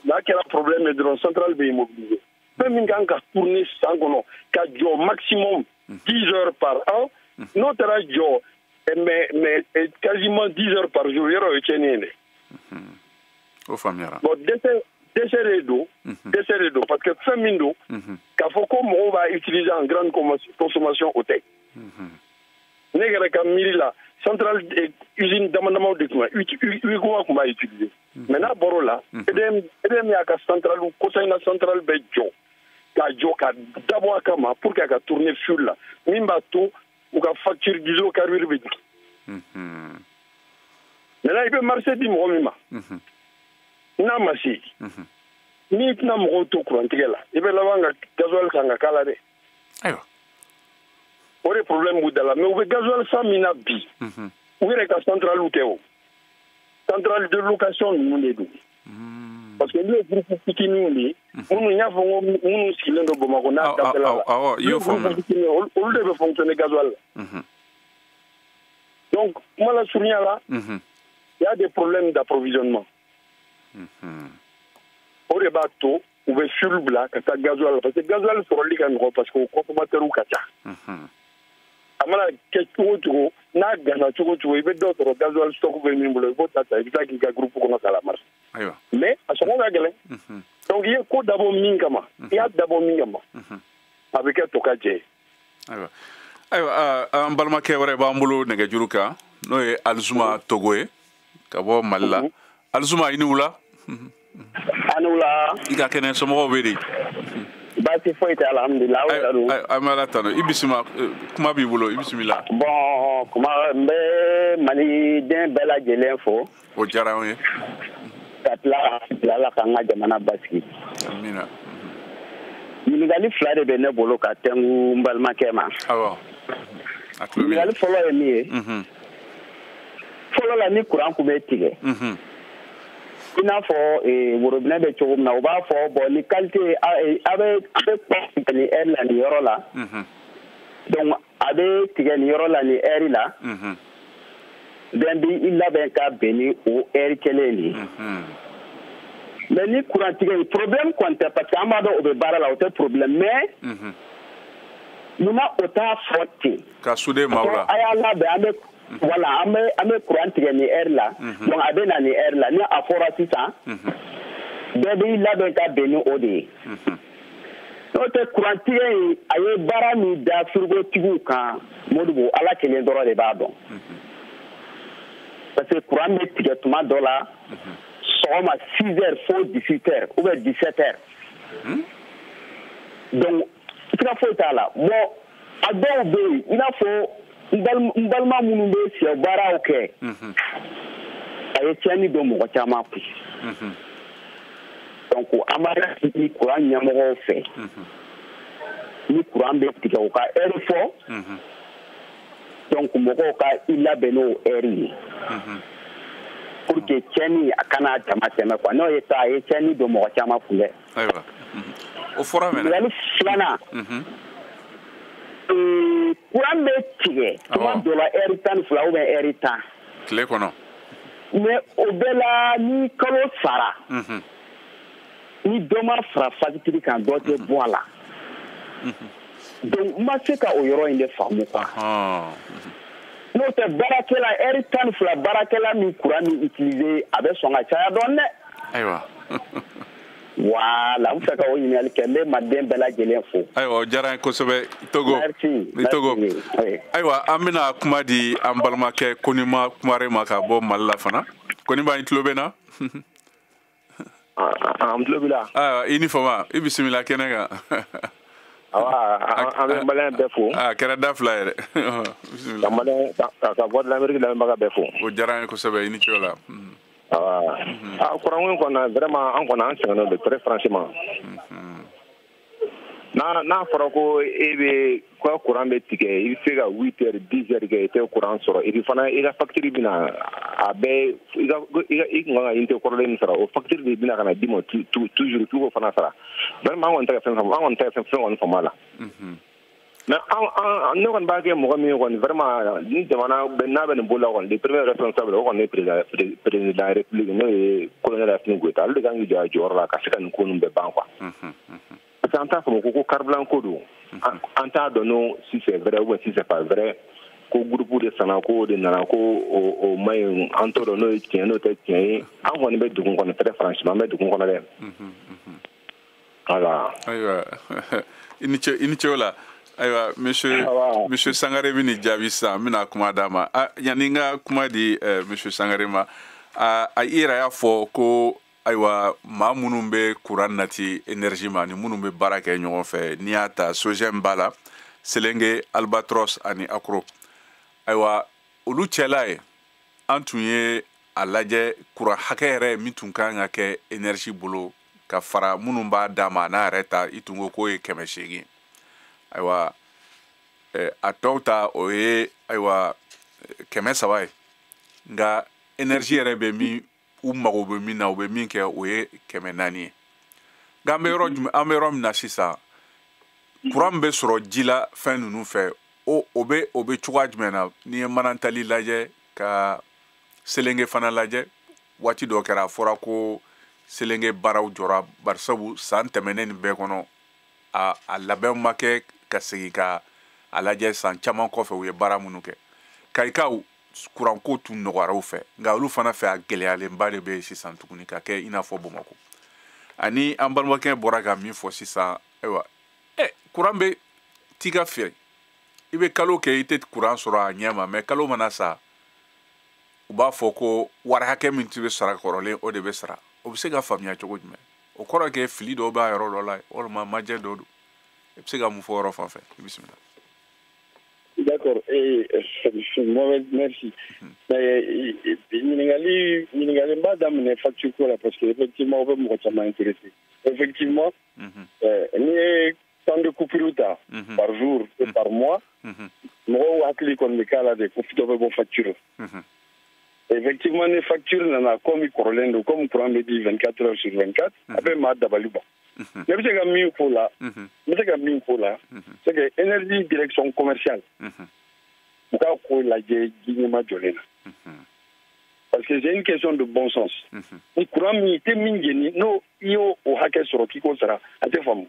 N'a kɛra problème ye dɔrɔn, centrale bɛ immobiliser. Fɛn min kan ka tourner san kɔnɔ ka jɔ maximum 10 heures par an, n'o taara jɔ mais quasiment 10 heures par jour, yɔrɔ o ye tiɲɛni ye dɛ. O faamuyara. Bon, dɛsɛ de don, dɛsɛ de don, parce que fɛn min don, k'a fɔ ko mɔgɔw b'a utiliser en grande consommation, o tɛ. Ne yɛrɛ ka miiri la, Centrale usine dama-damaw de tun UECOA tun b'a utiliser. Mais n'a bɔr'o la, EDM y'a ka centrale kɔsa in na centrale bɛ jɔ k'a jɔ ka dabɔ a kama pour que a ka tourner fuel la min b'a to u ka facture d'hydrocarbure bɛ jigin. Maintenant i bɛ marché di mɔgɔ min ma, n'a ma se, n'i tɛna mɔgɔw to kurantigɛ la, i bɛ laban ka gasoil san ka k'a la dɛ. Ayiwa. O de problème b'u da la, mais u bɛ gasoil san min na bi, u yɛrɛ ka centrale tɛ o. Centrale de location ninnu de don. Parce que olu ye groupe fitininw de ye, minnu n y'a fɔ n ko minnu sigilen don Bamakɔ n'a dafɛla la. Awɔ, i y'o fɔ. Olu de bɛ fonctionner gasoil la. Donc kuma la surunya la, il y a des problèmes d'approvisionnement. O de b'a to u bɛ fuel bila ka taa gasoil la, parce que gasoil sɔrɔli ka nɔgɔn parce que o consommateurs ka ca. A mana kɛ cogo o cogo, n'a ganna cogo o cogo, i bɛ dɔ sɔrɔ gasoil stock bɛ min bolo, i b'o ta i bɛ taa k'i ka groupe kɔnɔ k'a la marche. Mais a sɔngɔ ka gɛlɛn. Donc i ye ko dabɔ min kama, i y'a dabɔ min kama, a bɛ kɛ to ka jɛ ye. Ayiwa, an balimakɛ wɛrɛ b'an bolo nɛgɛjuru kan, n'o ye Alizuma Togo ye ka bɔ Mali la. Alizuma, i ni wula. A ni wula. I ka kɛnɛ, somɔgɔw bɛ di? Baasi foyi tɛ, alhamdulilah. Aw yɛrɛ dun? An bɛ Ala tanu. I bisimila, kuma b'i bolo, i bisimila. Bon, kuma n bɛ maliden bɛɛ lajɛlen fo. O diyara an ye. Ka tila ka bila Ala k'an ka jamana basigi. Amina. Ɲininkali fila de bɛ ne bolo ka tɛnku n balimakɛ ma. Awɔ. Ɲininkali fɔlɔ ye min ye. Fɔlɔ la ni kuran kun bɛ tigɛ. I n'a fɔ worobinɛ bɛ cogo min na, u b'a fɔ bon ni qualité a bɛ tigɛ nin heure la nin yɔrɔ la. Donc a bɛ tigɛ nin yɔrɔ la nin heure la. Bɛn b'i labɛn ka bɛn ni o heure kelen de ye. Mais ni courant tigɛ problème kɔni tɛ, parce que an b'a dɔn o bɛ baara la, o tɛ problème, mais munna o t'a fɔ ten. Ka souder maaw la. A y'a labɛn an bɛ. Voilà, an bɛ courant tigɛ nin heure la, donc a bɛ na nin heure la, ni a fɔra sisan, bɛɛ b'i labɛn ka bɛn ni o de ye. N'o tɛ courant tigɛ in, a ye baara min da firigotigiw kan, Modibo, Ala kelen dɔrɔn de b'a dɔn. Parce que courant bɛ tigɛ tuma dɔ la, sɔgɔma 6 heures fo 18 heures ou bien 17 heures. Donc sira foyi t'a la. Bon, a dɔw bɛ yen, i n'a fɔ n balima minnu bɛ sɛ baaraw kɛ, a ye tiɲɛni don mɔgɔ caman kun. Donc an b'a ɲini kuran ɲɛmɔgɔw fɛ, ni kuran bɛ tigɛ u ka heure fɔ, donc mɔgɔw ka i labɛn n'o heure ye, pour que tiɲɛni a kana dama tɛmɛ quoi. N'o ye ta, a ye tiɲɛni don mɔgɔ caman kun dɛ. Ayiwa, o fɔra mɛnɛ. Ɲininkali filanan. Kuran bɛ tigɛ tuma dɔ la heure 12 ou bien heure 10. Tile kɔnɔ. Mais o bɛɛ la ni kalo sara, ni dɔ ma fara facture kan, dɔ tɛ bɔ a la. Donc n ma se ka o yɔrɔ in de faamu quoi. N'o tɛ baarakɛla heure 12 baarakɛla min kuran min utiliser, a bɛ sɔn ka caya dɔɔni dɛ. Ayiwa. Voilà, n fɛ ka o ɲininkali kɛ, n bɛ maliden bɛɛ lajɛlen fo. Ayiwa, o diyara n ye kosɛbɛ Togo. Merci. Togo. Ayiwa, an bɛna kuma di an balimakɛ Konima Kumare ma ka bɔ Mali la fana. Konima, i tulo bɛ n na? An tulo b'i la. Ayiwa, i ni fama, i bisimila kɛnɛ kan. Awa, an bɛ maliyɛn bɛɛ fo. A kɛra da fila yɛrɛ. Bisimila. Ka maliyɛn ka Voix de l'Amérique lamɛnbaga bɛɛ fo. O diyara n ye kosɛbɛ, i ni ce o la. Ah, courant ko in kɔni vraiment an kɔni an sɛgɛnnen don très franchement. N'a fɔra ko e bɛ ko courant bɛ tigɛ, i bɛ se ka 8 heures 10 heures kɛ i tɛ courant sɔrɔ, et puis fana i ka facture bɛ na a bɛɛ i kun kan ka unité kɔrɔlen min sara, o facture de bɛna ka na d'i ma toujours k'i k'o fana sara. Vraiment an kɔni tɛ ka fɛn faamu, an kɔni tɛ ka fɛn kɔni faamu a la. Mais ne kɔni b'a kɛ mɔgɔ min ye kɔni vraiment ni jamana n'a bɛ nin bolo la kɔni, le premier responsable o kɔni ye président de la république, n'o ye colonel Assimi Goïta, ale de kan k'i jɔ a jɔyɔrɔ la ka se ka nin ko ninnu bɛɛ ban quoi. Parce que an t'a faamu ko carburant ko don, an t'a dɔn n'o si c'est vrai ou bien si c'est pas vrai, ko groupe de sanna ko de nana ko o ma ɲi, an t'o dɔn n'o ye tiɲɛ n'o tɛ tiɲɛ ye. An kɔni bɛ dugu kɔnɔ très franchement, an bɛ dugu kɔnɔ dɛ. Voilà. Ayiwa, i ni ce o la. Ayiwa, monsieur Sangare bɛ nin jaabi sisan, n bɛna kuma d'a ma. Yanni n ka kuma di monsieur Sangare ma, a i yɛrɛ y'a fɔ ko ayiwa maa minnu bɛ courant nati énergie ma ni minnu bɛ baara kɛ ɲɔgɔn fɛ, n'i y'a ta SOGEM b'a la, Selenge, Albatros ani Akro. Ayiwa, olu cɛla ye an tun ye a lajɛ courant hakɛ yɛrɛ min tun kan ka kɛ énergie bolo ka fara minnu b'a d'a ma n'a yɛrɛ ta, i tun ko k'o ye 800. Ayiwa, a tɔw ta o ye ayiwa 300 ye, nka énergie yɛrɛ bɛ min u mago bɛ min na, u bɛ min kɛ, o ye 400 ye. Nka an bɛ yɔrɔ jumɛn, an bɛ yɔrɔ min na sisan, courant min bɛ sɔrɔ ji la fɛn ninnu fɛ, o bɛ cogoya jumɛn na? N'i ye Manantali lajɛ ka Selenge fana lajɛ, waati dɔ kɛra a fɔra ko Selenge baaraw jɔra, barisabu san tɛmɛnen nin bɛɛ kɔnɔ a labɛnw ma kɛ ka segin ka a lajɛ san caman kɔfɛ u ye baara minnu kɛ. Kayikaw kuranko tun nɔgɔyara u fɛ, nka olu fana fɛ a gɛlɛyalenba de bɛ yen sisan tuguni ka kɛ i n'a fɔ Bamakɔ. Ani an balimakɛ bɔra ka min fɔ sisan, ayiwa kuran bɛ t'i ka feere, i bɛ kalo kɛ i tɛ kuran sɔrɔ a ɲɛ ma, mɛ kalo mana sa u b'a fɔ ko wari hakɛ min tun bɛ sara kɔrɔlen o de bɛ sara. O bɛ se ka faamuya cogo jumɛn? O kɔrɔ kɛ fili dɔw b'a yɔrɔ dɔ la, walima majɛ dɔ don. I bɛ se ka mun fɔ yɔrɔ fan fɛ? I bisimila. D'accord, Mohamed, merci. Mais ɲininkali n b'a daminɛ facture ko la, parce que effectivement o bɛ mɔgɔ caman intéressé. Effectivement, n'i ye temps de coupure ta par jour et par mois, mɔgɔw hakili kɔni bɛ k'a la de ko dɔ bɛ bɔ facture. Effectivement, ni facture nana comme kɔrɔlen don, comme courant bɛ di 24 heures sur 24, a bɛ maa dabali ban. Ne bɛ se ka min f'o la, n bɛ se ka min f'o la, c'est que énergie direction commerciale, u k'a ko lajɛ ji ɲɛma jɔlen na. Parce que c'est une question de bon sens. Ni courant min i tɛ min jeni, n'o i y'o o hakɛ sɔrɔ k'i k'o sara, a tɛ faamu.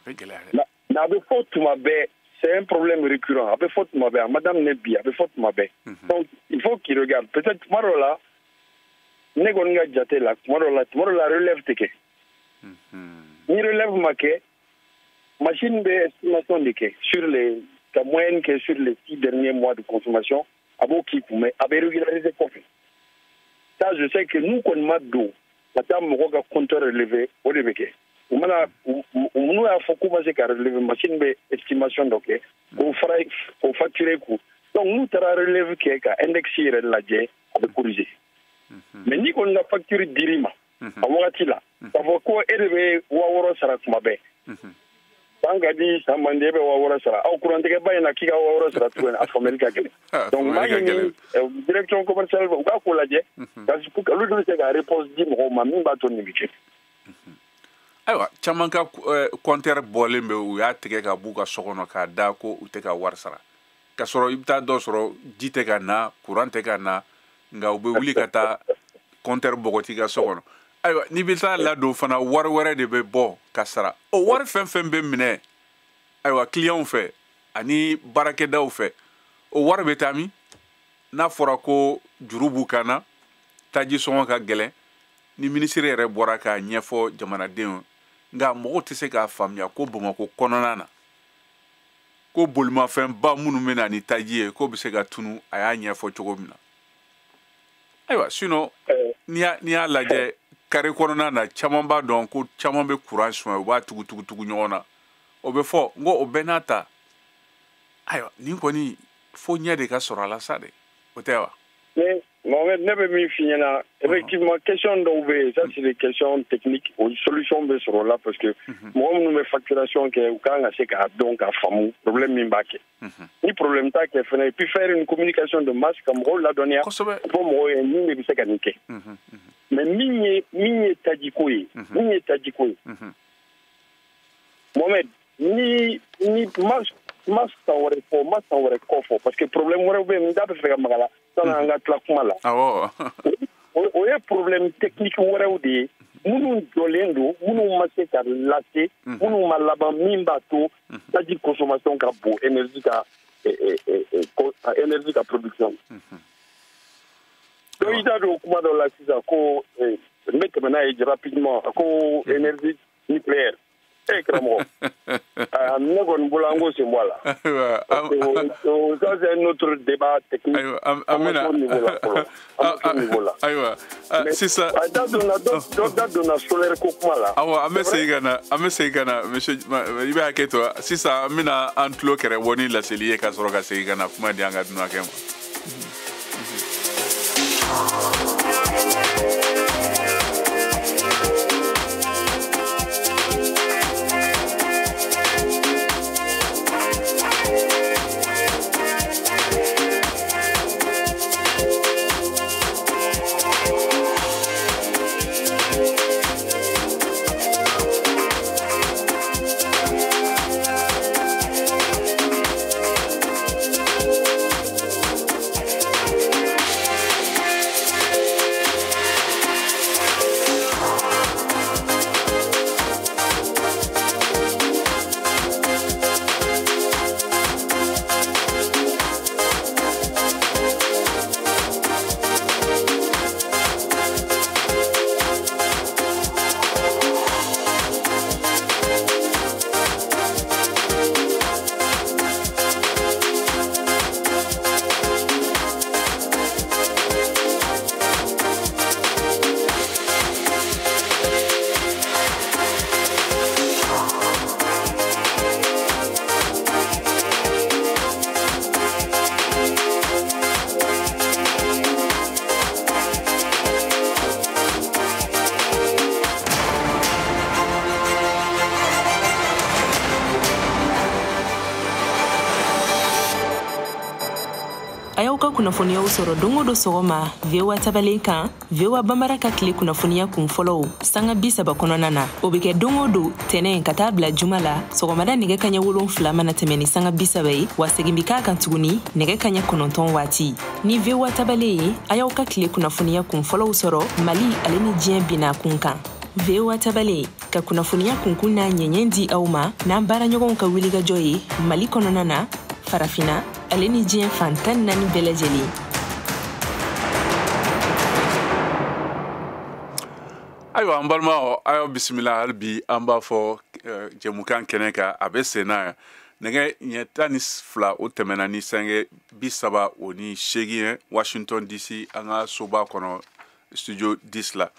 Mais a bɛ fɔ tuma bɛɛ, c'est un problème récurrent. A bɛ fɔ tuma bɛɛ, a ma daminɛ bi, a bɛ fɔ tuma bɛɛ. Donc il faut qu'il regarde. Peut-être tuma dɔ la, ne kɔni ka jate la, tuma dɔ la relève tɛ kɛ. Ni relève ma kɛ, machine bɛ estimation de kɛ sur les, ka moyenne kɛ sur les 6 derniers mois de consommation, a b'o k'i kun, mais a bɛ régulariser kɔfɛ. Ça, je sais que nous kɔni ma don ka taa mɔgɔ ka compteur relever, o de bɛ kɛ. U mana minnu y'a fɔ k'u ma se ka relever, machine bɛ estimation dɔ kɛ k'o fara k'o facturer kun. Donc n'u taara relève kɛ ka index yɛrɛ lajɛ, a bɛ corriger. Mais n'i kɔni ka facture dir'i ma a wagati la, k'a fɔ ko e de bɛ 6000 sara tuma bɛɛ, san ka di san man di e bɛ 6000 sara, aw kurantigɛba in na k'i ka 6000 sara tuguni, a faamuyali ka gɛlɛn. Donc n b'a ɲini direction commerciale u k'a ko lajɛ, parce que olu de bɛ se ka réponse di mɔgɔw ma min b'a to nin bɛ kɛ. Ayiwa, caman ka compteur bɔlen bɛ, u y'a tigɛ ka b'u ka so kɔnɔ k'a da ko u tɛ ka wari sara, k'a sɔrɔ i bɛ taa dɔ sɔrɔ ji tɛ ka na, courant tɛ ka na, nka u bɛ wuli ka taa compteur bɔgɔti ka so kɔnɔ. Ayiwa, n'i bɛ taa ladon fana, wari wɛrɛ de bɛ bɔ ka sara. O wari fɛn fɛn bɛ minɛ ayiwa clientw fɛ ani baarakɛdaw fɛ, o wari bɛ taa min? N'a fɔra ko juru b'u kan na, taji sɔngɔ ka gɛlɛn, ni minisiri yɛrɛ bɔra k'a ɲɛfɔ jamanadenw, nka mɔgɔw tɛ se k'a faamuya ko Bamakɔ kɔnɔna na ko bolimafɛnba minnu bɛ na ni taji ye k'o bɛ se ka tunu, a y'a ɲɛfɔ cogo min na. Ayiwa, sinon n'i y'a lajɛ kare kɔnɔna na, caman b'a dɔn ko caman bɛ courant suɲɛ, u b'a tugu-tugu-tugu ɲɔgɔn na, o bɛ fɔ. N ko o bɛɛ n'a ta, ayiwa nin kɔni fo ɲɛ de ka sɔrɔ a la sa dɛ, o tɛ wa? Mohamed, ne bɛ min f'i ɲɛna, effectivement question dɔw bɛ yen, ça c'est des questions techniques, o solution bɛ sɔrɔ o la, parce que mɔgɔ minnu bɛ facturation kɛ, u kan ka se k'a dɔn k'a faamu problème min b'a kɛ. Ni problème t'a kɛ fɛnɛ, et puis faire une communication de masse ka mɔgɔw ladɔnniya, fɔ mɔgɔw ye min de bɛ se ka nin kɛ. Mais min ye tajiko ye, min ye tajiko ye, Mohamed, ni ma san wɛrɛ fɔ, ma san wɛrɛ kɔ fɔ, parce que problème wɛrɛw bɛ yen, n da bɛ fɛ ka maga la sanni an ka tila kuma la. O ye problème technique wɛrɛw de ye minnu jɔlen don, minnu ma se ka lase, minnu ma laban, min b'a to taji consommation ka bon énergie ka production. Donc i da don kuma dɔ la sisan ko n bɛ tɛmɛ n'a ye rapidement, ko énergie nucléaire. Karamɔgɔ, ne kɔni bolo an k'o sen bɔ a la. Ça c'est un autre débat technique. Ayiwa, an bɛna ayiwa sisan. Dɔ da donna solaire ko kuma la. Awɔ, an bɛ segin ka na monsieur, i bɛ hakɛ to sisan, an bɛna an tulo kɛrɛ bɔ ni laseli ye ka sɔrɔ ka segin ka na kuma di an ka dunankɛ ma. A y'aw ka kunnafoniyaw sɔrɔ don o don sɔgɔma VOA tabalen kan, VOA Bambara ka tile kunnafoniya kun fɔlɔw sanga 30 kɔnɔna na. O bɛ kɛ don o don tɛnɛn ka taa bila juma la sɔgɔmada nɛgɛ kaɲɛ 7 mana tɛmɛ ni sanga 30 ye, wa segin bɛ k'a kan tuguni nɛgɛ kaɲɛ 9 waati. Ni VOA tabalen ye, a y'aw ka tile kunnafoniya kun fɔlɔw sɔrɔ Mali ale ni diɲɛ binna kun kan. VOA tabalen ka kunnafoniya kunkun n'a ɲɛɲɛ di aw ma n'an baaraɲɔgɔnw ka wulikajɔ ye Mali kɔnɔna na, Farafinna ale ni diɲɛ fan 14 bɛɛ lajɛlen. Ayiwa, an balimaw, a y'aw bisimila hali bi. An b'a fɔ jɛmukan kɛnɛ kan, a bɛ sen na. Nɛgɛ ɲɛ 12 o tɛmɛna ni sange 38 ye Washington DC, an ka soba kɔnɔ, studio 10 la.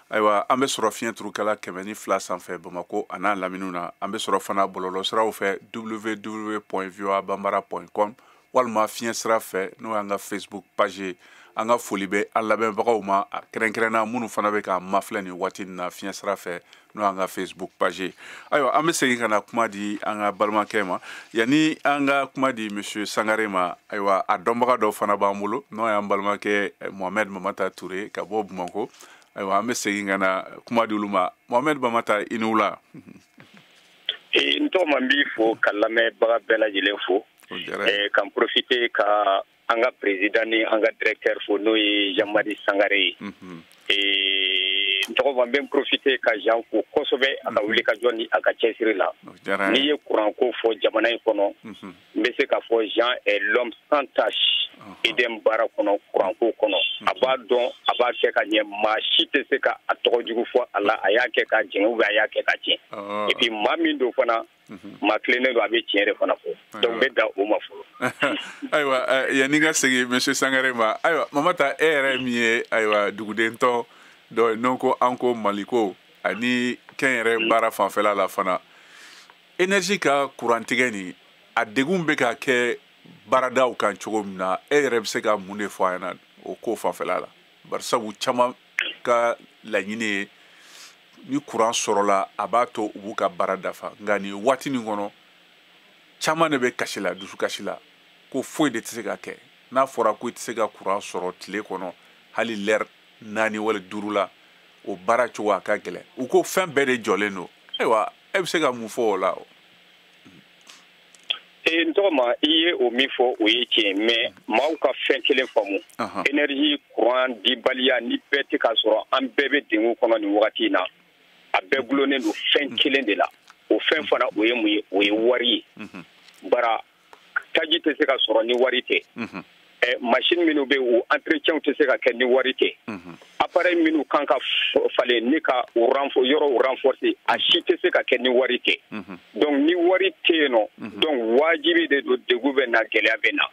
Ayiwa, an bɛ sɔrɔ fiɲɛ turukala 102 sanfɛ Bamakɔ a n'a laminiw na. An bɛ sɔrɔ fana bɔlɔlɔsiraw fɛ www.voabambara.com walima fiɲɛ sira fɛ, n'o y'an ka Facebook page ye. An ka foli bɛ an lamɛnbagaw ma, kɛrɛnkɛrɛnna minnu fana bɛ k'an mafilɛ nin waati in na fiɲɛ sira fɛ, n'o y'an ka Facebook page ye. Ayiwa, an bɛ segin ka na kuma di an ka balimakɛ ma. Yanni an ka kuma di monsieur Sangare ma, ayiwa, a dɔnbaga dɔ fana b'an bolo, n'o y'an balimakɛ Mohamed Mamata Toure ka bɔ Bamakɔ. Ayiwa, an bɛ segin ka na kuma di olu ma. Mohamed Mamata, i ni wula. N tɔgɔ ma, n b'i fo ka lamɛnbaga bɛɛ lajɛlen fo. Ka n profiter ka an ka président ni an ka directeur fo, n'o ye Jean-Marie Sangare ye. N tɔgɔ ma, n bɛ n profiter ka Jean fo kosɛbɛ a ka wulikajɔ ni a ka cɛsiri la. N'i ye courant ko fɔ jamana in kɔnɔ, n bɛ se k'a fɔ Jean est l'homme sans tâche EDM baara kɔnɔ, courant ko kɔnɔ. A b'a dɔn, a b'a kɛ ka ɲɛ, maa si tɛ se ka a tɔgɔ jugu fɔ a la, a y'a kɛ ka jɛn ou bien a y'a kɛ ka tiɲɛ. Et puis maa min don fana, maa tilennen don, a bɛ tiɲɛ de fana fɔ. Donc n bɛ dan o ma fɔlɔ. Ayiwa, yanni n ka segin monsieur Sangare ma, ayiwa Mamata, e yɛrɛ min ye ayiwa duguden tɔn dɔ ye, n'o ko an ko Maliko ani kɛnyɛrɛ baara fanfɛla la fana, énergie ka kurantigɛ nin, a degun bɛ ka kɛ baaradaw kan cogo min na, e yɛrɛ bɛ se ka mun de fɔ a ɲɛna o ko fanfɛla la? Barisabu caman ka laɲini ye ni kuran sɔrɔla, a b'a to u b'u ka baara dafa. Nka nin waati nin kɔnɔ, caman de bɛ kasi la, dusukasi la, ko foyi de tɛ se ka kɛ. N'a fɔra ko i tɛ se ka kuran sɔrɔ tile kɔnɔ hali lɛri 4 wali 5 la, o baara cogo a ka gɛlɛn. U ko fɛn bɛɛ de jɔlen don. Ayiwa, e bɛ se ka mun fɔ o la? N tɔgɔ ma, i ye o min fɔ, o ye tiɲɛ, mais maaw ka fɛn kelen faamu. Énergie courant dibaliya ni bɛɛ tɛ k'a sɔrɔ, an bɛɛ bɛ degun kɔnɔ nin wagati in na. A bɛɛ gulonnen don fɛn kelen de la. O fɛn fana, o ye mun ye? O ye wari ye. Bara taji tɛ se ka sɔrɔ ni wari tɛ. Machine minnu bɛ yen, o entretien tɛ se ka kɛ ni wari tɛ. Appareil minnu kan ka falen ni ka o yɔrɔw renforcer, a si tɛ se ka kɛ ni wari tɛ. Donc ni wari tɛ yen nɔ, donc wajibi de don, degun bɛ na, gɛlɛya bɛ na.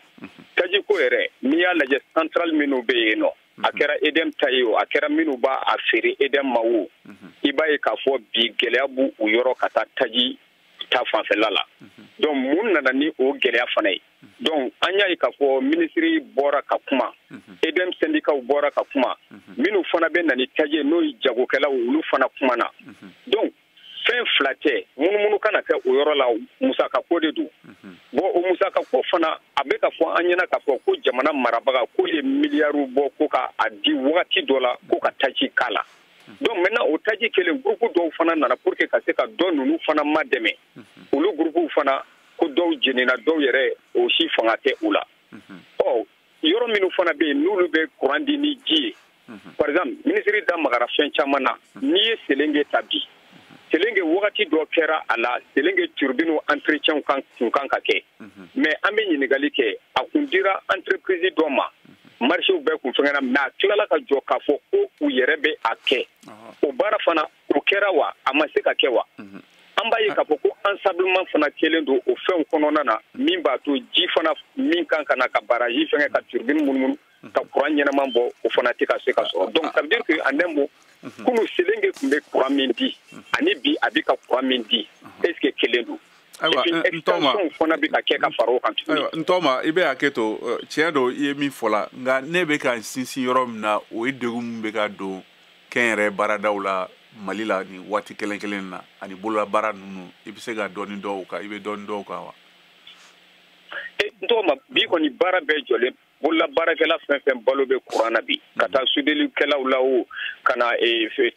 Tajiko yɛrɛ, n'i y'a lajɛ, centrale minnu bɛ yen nɔ, a kɛra EDM ta ye o, a kɛra minnu b'a a feere EDM ma o, i b'a ye k'a fɔ bi gɛlɛya b'u yɔrɔ ka taa taji ta fanfɛla la. Donc mun nana ni o gɛlɛya fana ye? Donc an y'a ye k'a fɔ minisiri bɔra ka kuma, EDM syndicats bɔra ka kuma, minnu fana bɛ na ni taji ye, n'o ye jagokɛlaw, olu fana kumana. Donc fɛn fila tɛ, munumunu kana kɛ o yɔrɔ la, musaka ko de don. Bon, o musaka ko fana, a bɛ ka fɔ an ɲɛna k'a fɔ ko jamana marabaga ko ye miliyariw bɔ ko ka a di wagati dɔ la ko ka taji k'a la. Donc maintenant o taji kelen, groupe dɔw fana nana pour que ka se ka dɔ ninnu fana ma dɛmɛ. Olu groupe fana ko dɔw jenina, dɔw yɛrɛ o si fanga tɛ u la. Ɔ, yɔrɔ minnu fana bɛ yen n'olu bɛ courant di ni ji ye, par exemple minisiri da magara fɛn caman na. N'i ye Selenge ta bi, Selenge wagati dɔ kɛra a la, Selenge turbine entretien kan kun kan ka kɛ, mais an bɛ ɲininkali kɛ, a kun dira entreprise dɔ ma, marché bɛɛ kun fɛngɛna, mais a tilala ka jɔ k'a fɔ ko u yɛrɛ bɛ a kɛ. O baara fana o kɛra wa, a ma se ka kɛ wa? An b'a ye k'a fɔ ko ensablement fana kɛlen don o fɛnw kɔnɔna na, min b'a to ji fana min kan ka na ka barrage fɛngɛ ka turbine munumunu ka courant ɲɛnama bɔ, o fana tɛ ka se ka sɔrɔ. Donc ça veut dire que en un mot, kunu Selenge tun bɛ courant min di ani bi a bɛ ka courant min di, est ce que kelen don? Ayiwa, extension fana bɛ ka kɛ ka fara o kan tuguni. Ayiwa, n tɔgɔma, i bɛ hakɛ to, tiɲɛ don i ye min fɔ la, nka ne bɛ ka sinsin yɔrɔ min na, o ye degun min bɛ ka don kɛnyɛrɛye baaradaw la Mali la nin waati kelen kelen na, ani bololabaara ninnu, i bɛ se ka dɔɔni dɔw kan, i bɛ dɔɔni dɔw kan wa? N tɔgɔma, bi kɔni baara bɛɛ jɔlen. Bololabaarakɛla fɛn fɛn balo bɛ courant na bi, ka taa soudelikɛlaw la o, ka na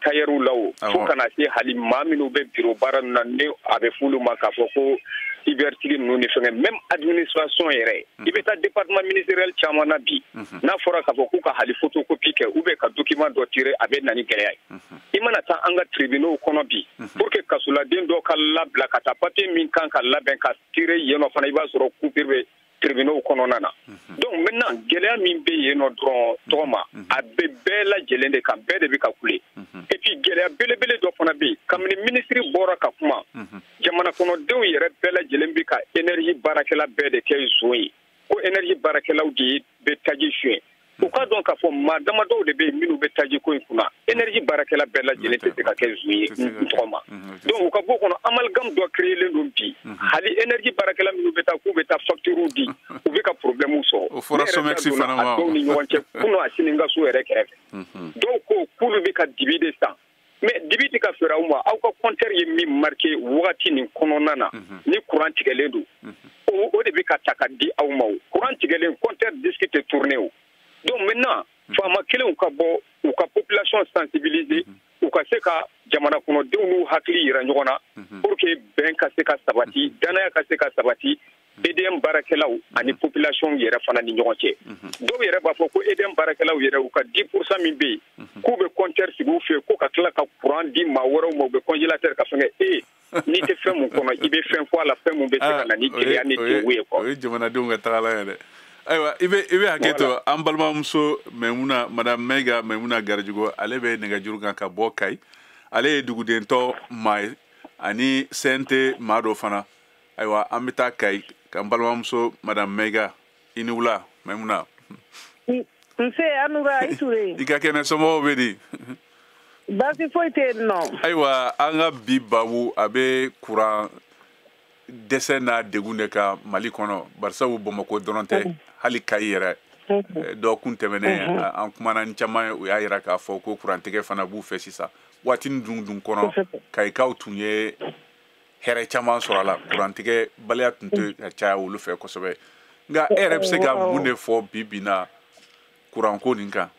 tailleur la o, fo ka na se hali maa minnu bɛ bureau baara ninnu na, ni a bɛ f'olu ma k'a fɔ ko cybertigi ninnu ni fɛngɛ, même administration yɛrɛ, i bɛ taa département ministériel caman na bi, n'a fɔra k'a fɔ k'u ka hali photocopie kɛ ou bien ka document dɔ tirer, a bɛ na ni gɛlɛya ye. I mana taa an ka tribunaux kɔnɔ bi, pour que kasoladen dɔ ka labila ka taa papier min kan ka labɛn ka tirer yen nɔ fana, i b'a sɔrɔ coupure bɛ tribunaux kɔnɔna na. Donc maintenant gɛlɛya min bɛ yen nɔ dɔrɔn tɔgɔma, a bɛ bɛɛ lajɛlen de kan, bɛɛ de bɛ ka kule. Et puis gɛlɛya belebele dɔ fana bɛ yen, kabini minisiri bɔra ka kuma, jamana kɔnɔdenw yɛrɛ bɛɛ lajɛlen bɛ ka énergie baarakɛla bɛɛ de kɛ zon ye, ko énergie baarakɛlaw de bɛ taji suɲɛ. U ka dɔn k'a fɔ maa damadɔw de bɛ yen minnu bɛ taji ko in kunna, énergie baarakɛla bɛɛ lajɛlen tɛ se ka kɛ zon ye n tɔgɔma. Donc u ka bɔ kɔnɔ, amalgame dɔ créelen don bi, hali énergie baarakɛla minnu bɛ taa k'u bɛ taa facture di, u bɛ ka problème sɔrɔ. O fɔra SOMEX fana ma. Dɔw ni ɲɔgɔn cɛ kunun a sini n ka so yɛrɛ kɛrɛfɛ. Dɔw ko k'olu bɛ ka dibi de san, mais dibi tɛ ka feere aw ma, aw ka compteur ye min marqué wagati nin kɔnɔna na ni courant tigɛlen don, o de bɛ ka ta ka di aw ma. O courant tigɛlen, compteur disque tɛ tourner o. Donc maintenant faama kelenw ka bɔ, u ka population sensibiliser, u ka se ka jamana kɔnɔdenw n'u hakili yira ɲɔgɔn na, pour que bɛn ka se ka sabati, danaya ka se ka sabati EDM baarakɛlaw ani population yɛrɛ fana ni ɲɔgɔn cɛ. Dɔw yɛrɛ b'a fɔ ko EDM baarakɛlaw yɛrɛ, u ka 10% min bɛ yen, k'u bɛ compteur sigi u fɛ yen, ko ka tila ka courant di maa wɛrɛw ma, u bɛ congélateur ka fɛngɛ. N'i tɛ fɛn mun kɔnɔ, i bɛ fɛn fɔ a la, fɛn mun bɛ se ka na ni gɛlɛya ni degun ye quoi. O ye jamanadenw ka tagalan ye dɛ. Ayiwa, i bɛ hakɛ to, an balimamuso Maimuna, madame Mayiga Maimuna Garijugo, ale bɛ nɛgɛjuru kan ka bɔ Kayi. Ale ye dugudentɔ maa ye ani CNT maa dɔ fana. Ayiwa, an bɛ taa Kayi k'an balimamuso madame Mayiga, i ni wula Maimuna. Nse Anura, i Ture. I ka kɛnɛ, somɔgɔw bɛ di? Baasi foyi tɛ yen nɔ. Ayiwa, an ka bi babu a bɛ courant dɛsɛ n'a degun de kan Mali kɔnɔ, barisabu Bamakɔ dɔrɔn tɛ, hali Kayi yɛrɛ. Dɔgɔkun tɛmɛnen an kumana ni caman ye, u y'a yira k'a fɔ ko kurantigɛ fana b'u fɛ sisan. Waati dun kɔnɔ, Kayikaw tun ye hɛrɛ caman sɔrɔ a la, kurantigɛ baliya tun tɛ ka caya olu fɛ kosɛbɛ. Nka e yɛrɛ bɛ se ka mun de fɔ bi bi in na kuranko nin kan?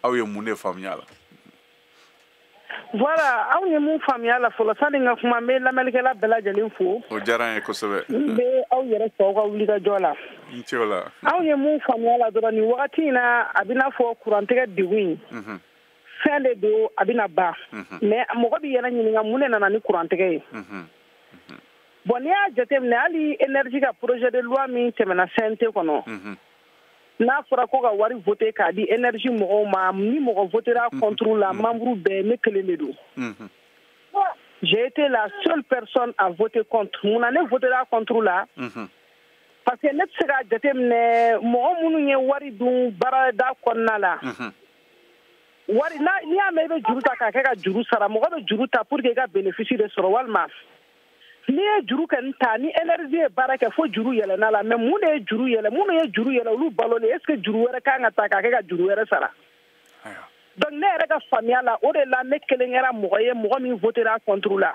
Aw ye mun de faamuya a la? Voilà, anw ye mun faamuya la fɔlɔ, sani n ka kuma, n bɛ lamɛnnikɛla bɛɛ lajɛlen fo. O diyara n ye kosɛbɛ. N bɛ aw yɛrɛ fo aw ka wulikajɔ la. N ce o la. Anw ye mun faamuya la dɔrɔn, nin wagati in na, a bɛna fɔ kurantigɛ degun in, fɛn de don a bɛna ban. Mais mɔgɔ b'i yɛrɛ ɲininka mun de nana ni kurantigɛ ye. Bon, n'i y'a jateminɛ, hali énergie ka projet de loi min tɛmɛna CNT kɔnɔ, N'a fɔra ko ka wari voter k'a di énergie mɔgɔw ma, ni mɔgɔ votera contre la, membre bɛɛ, ne kelen de don. J'ai été la seule personne à voter contre. Mun na ne votera contre la? Parce que ne tɛ se k'a jateminɛ mɔgɔ minnu ye wari dun baarada kɔnɔna la. Wari n'i y'a mɛn i bɛ juru ta k'a kɛ ka juru sara, mɔgɔ bɛ juru ta pour que i ka bénéfice de sɔrɔ, walima n'i ye juru kɔni ta, ni énergie ye baara kɛ fo juru yɛlɛnna la. Mais mun de ye juru yɛlɛ? Minnu ye juru yɛlɛ, olu balolen, est ce que juru wɛrɛ kan ka ta k'a kɛ ka juru wɛrɛ sara? Donc ne yɛrɛ ka faamuya la, o de la ne kelen kɛra mɔgɔ ye, mɔgɔ min votera contre la.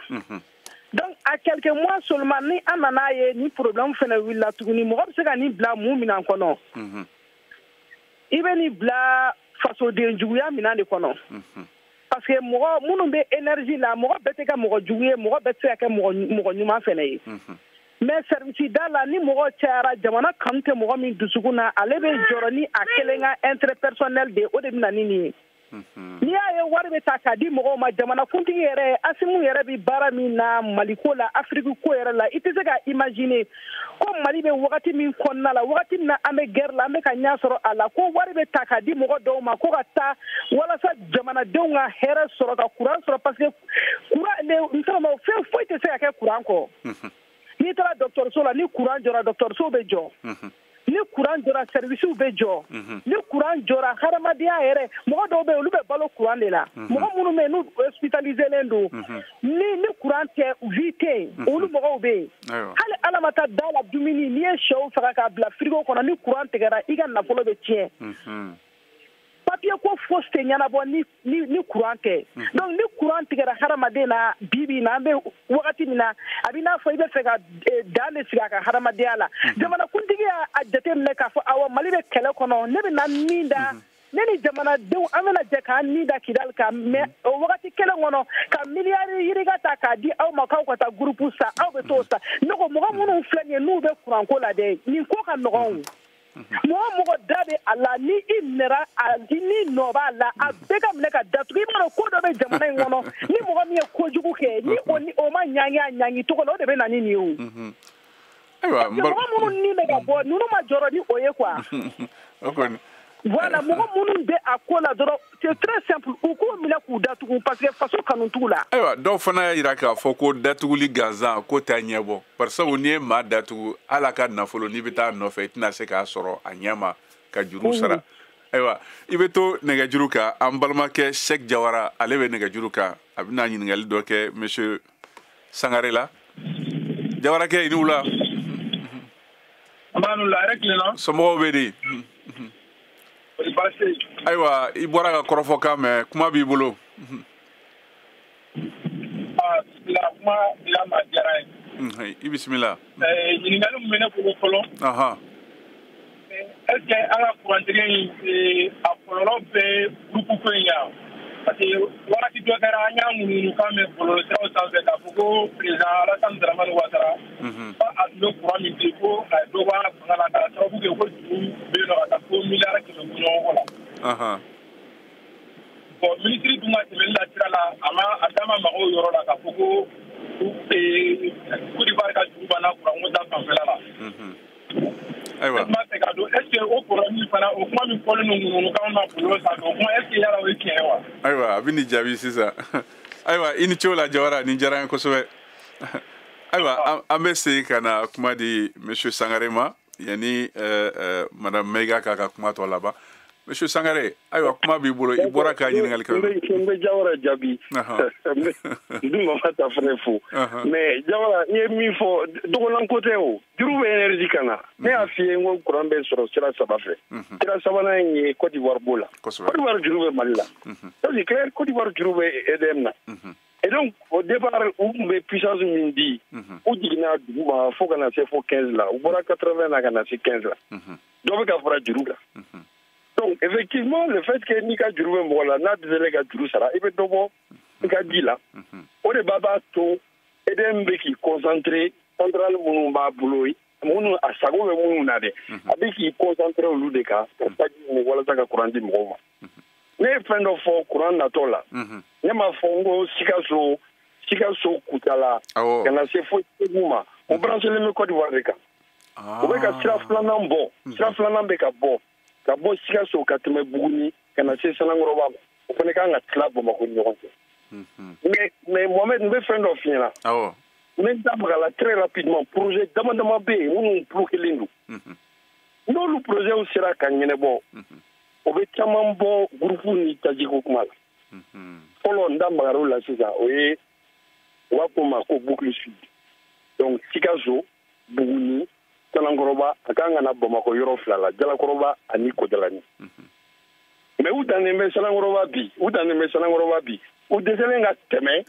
Donc à quelques mois seulement, ni an nana ye ni problème fɛnɛ wulila tuguni, mɔgɔ bɛ se ka nin bila mun minɛn kɔnɔ? I bɛ nin bila fasoden juguya minɛn de kɔnɔ. Parce que mɔgɔ minnu bɛ énergie la, mɔgɔ bɛɛ tɛ kɛ mɔgɔ jugu ye, mɔgɔ bɛɛ tɛ se ka kɛ mɔgɔ ɲuman fɛnɛ ye. Mais service da la, ni mɔgɔ cayara, jamana kanu tɛ mɔgɔ min dusukun na, ale bɛ jɔrɔ ni a kelen ka intérêt personnel de ye, o de bɛ na ni nin ye. N'i y'a ye wari bɛ ta k'a di mɔgɔw ma, jamanakuntigi yɛrɛ Asimu yɛrɛ bɛ baara min na Maliko la, Afiriki ko yɛrɛ la, i tɛ se ka imaginer ko Mali bɛ wagati min kɔnɔna la, wagati min na an bɛ guerre la, an bɛ ka ɲɛ sɔrɔ a la, ko wari bɛ ta k'a di mɔgɔ dɔw ma ko ka taa walasa jamanadenw ka hɛrɛ sɔrɔ, ka courant sɔrɔ, parce que courant fɛn foyi tɛ se ka kɛ courant kɔ. N'i taara dɔgɔtɔrɔso la, ni courant jɔra, dɔgɔtɔrɔso bɛ jɔ. Ni courant jɔra, services bɛ jɔ. Ni courant jɔra, hadamadenya yɛrɛ, mɔgɔ dɔw bɛ yen, olu bɛ balo courant de la. Mɔgɔ minnu bɛ yen, n'u hospitaliselen don, ni courant tɛ, vie tɛ yen, olu mɔgɔw bɛ yen. Hali Ala ma taa da la dumuni, n'i ye sɛw faga k'a bila frigo kɔnɔ, ni courant tigɛra, i ka nafolo bɛ tiɲɛ. Papier ko fosi tɛ ɲɛnabɔ ni courant tɛ. Donc ni courant tigɛra hadamaden na, bi bi in na, an bɛ wagati min na, a b'i n'a fɔ i bɛ fɛ ka dan de sigi a ka hadamadenya la. Jamanakuntigi y'a jateminɛ k'a fɔ awɔ, Mali bɛ kɛlɛ kɔnɔ, ne bɛ na min da, ne ni jamanadenw an bɛna jɛ k'an ni da Kidali kan, mais o wagati kelen kɔnɔ ka miliyari yirika ta k'a di aw ma k'aw ka taa groupe san, aw bɛ t'o san. Ne ko mɔgɔ minnu filɛ nin ye, n'u bɛ courant ko la dɛ, nin ko ka nɔgɔn o. Mɔgɔ mɔgɔ da bɛ a la, ni i minɛra, ni nɔ b'a la, a bɛɛ ka minɛ ka datugu. I b'a dɔn ko dɔ bɛ jamana in kɔnɔ, ni mɔgɔ min ye kojugu kɛ, ni o ma ɲangi a ɲangi cogo la, o de bɛ na ni nin ye o. Ayiwa, mɔgɔ minnu ni bɛ ka bɔ, ninnu ma jɔrɔ ni o ye quoi. Voilà, mɔgɔ minnu bɛ a ko la dɔrɔn, c'est très simple, u k'u minɛ k'u datugu parce que faso kanu t'u la. Ayiwa, dɔw fana y'a jira k'a fɔ ko datuguli gansan ko t'a ɲɛbɔ, barisabu n'i ye maa datugu, hali a ka nafolo n'i bɛ taa nɔfɛ, i tɛna se k'a sɔrɔ a ɲɛ ma ka juru sara. Ayiwa, i bɛ to nɛgɛjuru kan, an balimakɛ Sɛki Jawara, ale bɛ nɛgɛjuru kan, a bɛna ɲininkali dɔ kɛ monsieur Sangare la. Jawarakɛ, i ni wula. An b'a n'u la, a yɛrɛ tilenna. Somɔgɔw bɛ di? Ayiwa, i bɔra ka kɔrɔfɔkan mɛn, kuma b'i bolo. Bisimila, kuma dila ma diyara n ye. I bisimila. Ɲininkali min bɛ ne bolo fɔlɔ. Est ce que an ka kurantigɛ in a kɔlɔlɔ bɛ groupe ko in yan? Parce que wagati dɔ kɛra, an y'a ŋunuŋunukan mɛn bɔlɔlɔsiraw sanfɛ k'a fɔ ko président Alassane Dramane Ouattara ko a tun bɛ courant min di, ko a ye dɔ bɔ a fanga la k'a sababu kɛ ko juru bɛ yen nɔ ka taa fo miliyari 100 bɔɲɔgɔnko la. Bon, minisiri dun ka tɛmɛli la sira la, a ma a da ma maga o yɔrɔ la k'a fɔ ko Côte d'Ivoire ka juru banna courant ko ta fanfɛla la. Ayiwa, ne tun b'a fɛ k'a dɔn est ce que o problème fana, o kuma min fɔlen don ŋunuŋunukanw na bɔlɔlɔ sanfɛ, o kuma est ce que yala o ye tiɲɛ ye wa? Ayiwa, a bɛ nin jaabi sisan. Ayiwa, i ni ce o la Jawara, nin diyara n ye kosɛbɛ. Ayiwa, an bɛ segin ka na kuma di monsieur Sangare ma yanni madame Mayiga k'a ka kuma tɔ laban. Monsieur Sangare, ayiwa, kuma b'i bolo, i bɔra ka ɲininkali kɛ. N bɛ Jawara jaabi. N dun ma ta fana fo. Mais Jawara, i ye min fɔ, dɔgɔnan ko tɛ o. Juru bɛ énergie kan na. Ne y'a f'i ye n ko courant bɛ sɔrɔ sira saba fɛ. Sira sabanan in ye Côte d'Ivoire b'o la. Côte d'Ivoire juru bɛ Mali la. Ça c'est clair, Côte d'Ivoire juru bɛ EDM na. Et donc au départ, u tun bɛ puissance min di, u jiginna dugu ma fo ka na se fo 15 la. U bɔra 80 la ka na se 15 la. Dɔ bɛ ka fara juru kan. Donc effectivement, le fait que n'i ka juru bɛ mɔgɔ la, n'a dɛsɛra ka juru sara, i bɛ dɔ bɔ i ka ji la. O de b'a to EDM bɛ k'i concentrer centrale minnu b'a bolo, minnu a sago bɛ minnu na dɛ, a bɛ k'i concentrer olu de kan ka taji ɲini walasa ka courant di mɔgɔw ma. Ne ye fɛn dɔ fɔ courant natɔ la, ne m'a fɔ n ko Sikaso Kutala ka na se fo Segu ma, o branchelen bɛ Côte d'Ivoire de kan. U bɛ ka sira filanan bɔ, sira filanan bɛ ka bɔ. Ka bɔ Sikaso ka tɛmɛ Buguni ka na se Sanankɔrɔba ma, o fana kan ka tila Bamakɔ ni ɲɔgɔn cɛ. Mais Mohamed, n bɛ fɛn dɔ f'i ɲɛna. Awɔ. N bɛ n da maga la très rapidement, projet dama dama bɛ yen minnu bloquélen don. N'olu projet sera ka ɲɛnabɔ, o bɛ caman bɔ groupe ni tajiko kuma la. Fɔlɔ, n da magar'o la sisan, o ye u b'a fɔ o ma ko boucle sud. Donc Sikaso, Buguni, Sanankɔrɔba, a kan ka na Bamakɔ yɔrɔ fila la, Jalakɔrɔba ani Kɔjalani. Mais u dannen bɛ Sanankɔrɔba bi, u dannen bɛ Sanankɔrɔba bi, u dɛsɛlen ka tɛmɛ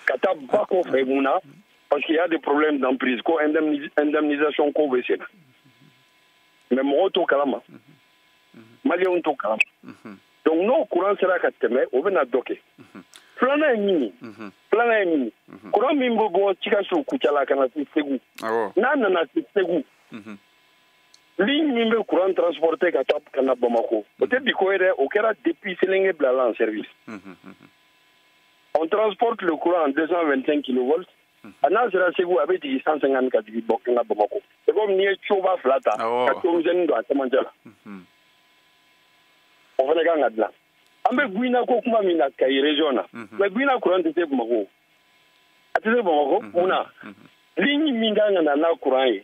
ka taa ba kɔfɛ. Mun na? Parce qu'il y a des problèmes d'emprise, ko indemnisation ko bɛ sen na. Mais mɔgɔw t'o kalama, maliyɛnw t'o kalama. Donc n'o courant sera ka tɛmɛ, o bɛna dɔ kɛ. Filanan ye min ye, filanan ye min ye, courant min bɛ bɔ Sikaso, Kucala ka na se Segu, n'a nana se Segu, ligne min bɛ courant transporter ka taa ka na Bamako, o tɛ bi ko ye dɛ, o kɛra depuis Sélénké bilala en service. On transporte le courant en 225 kilovolts. A n'a sera Segu, a bɛ jigin 150 ka jigin bɔ ka na Bamako. C'est comme n'i ye coba fila ta ka tomisɛnnin don a cɛmancɛ la. O fana kan ka dilan. An bɛ Guina ko kuma min na Kayi région na, mais Guina courant tɛ se Bamakɔ, a tɛ se Bamakɔ. Mun na? Ligne min kan ka na n'a courant ye,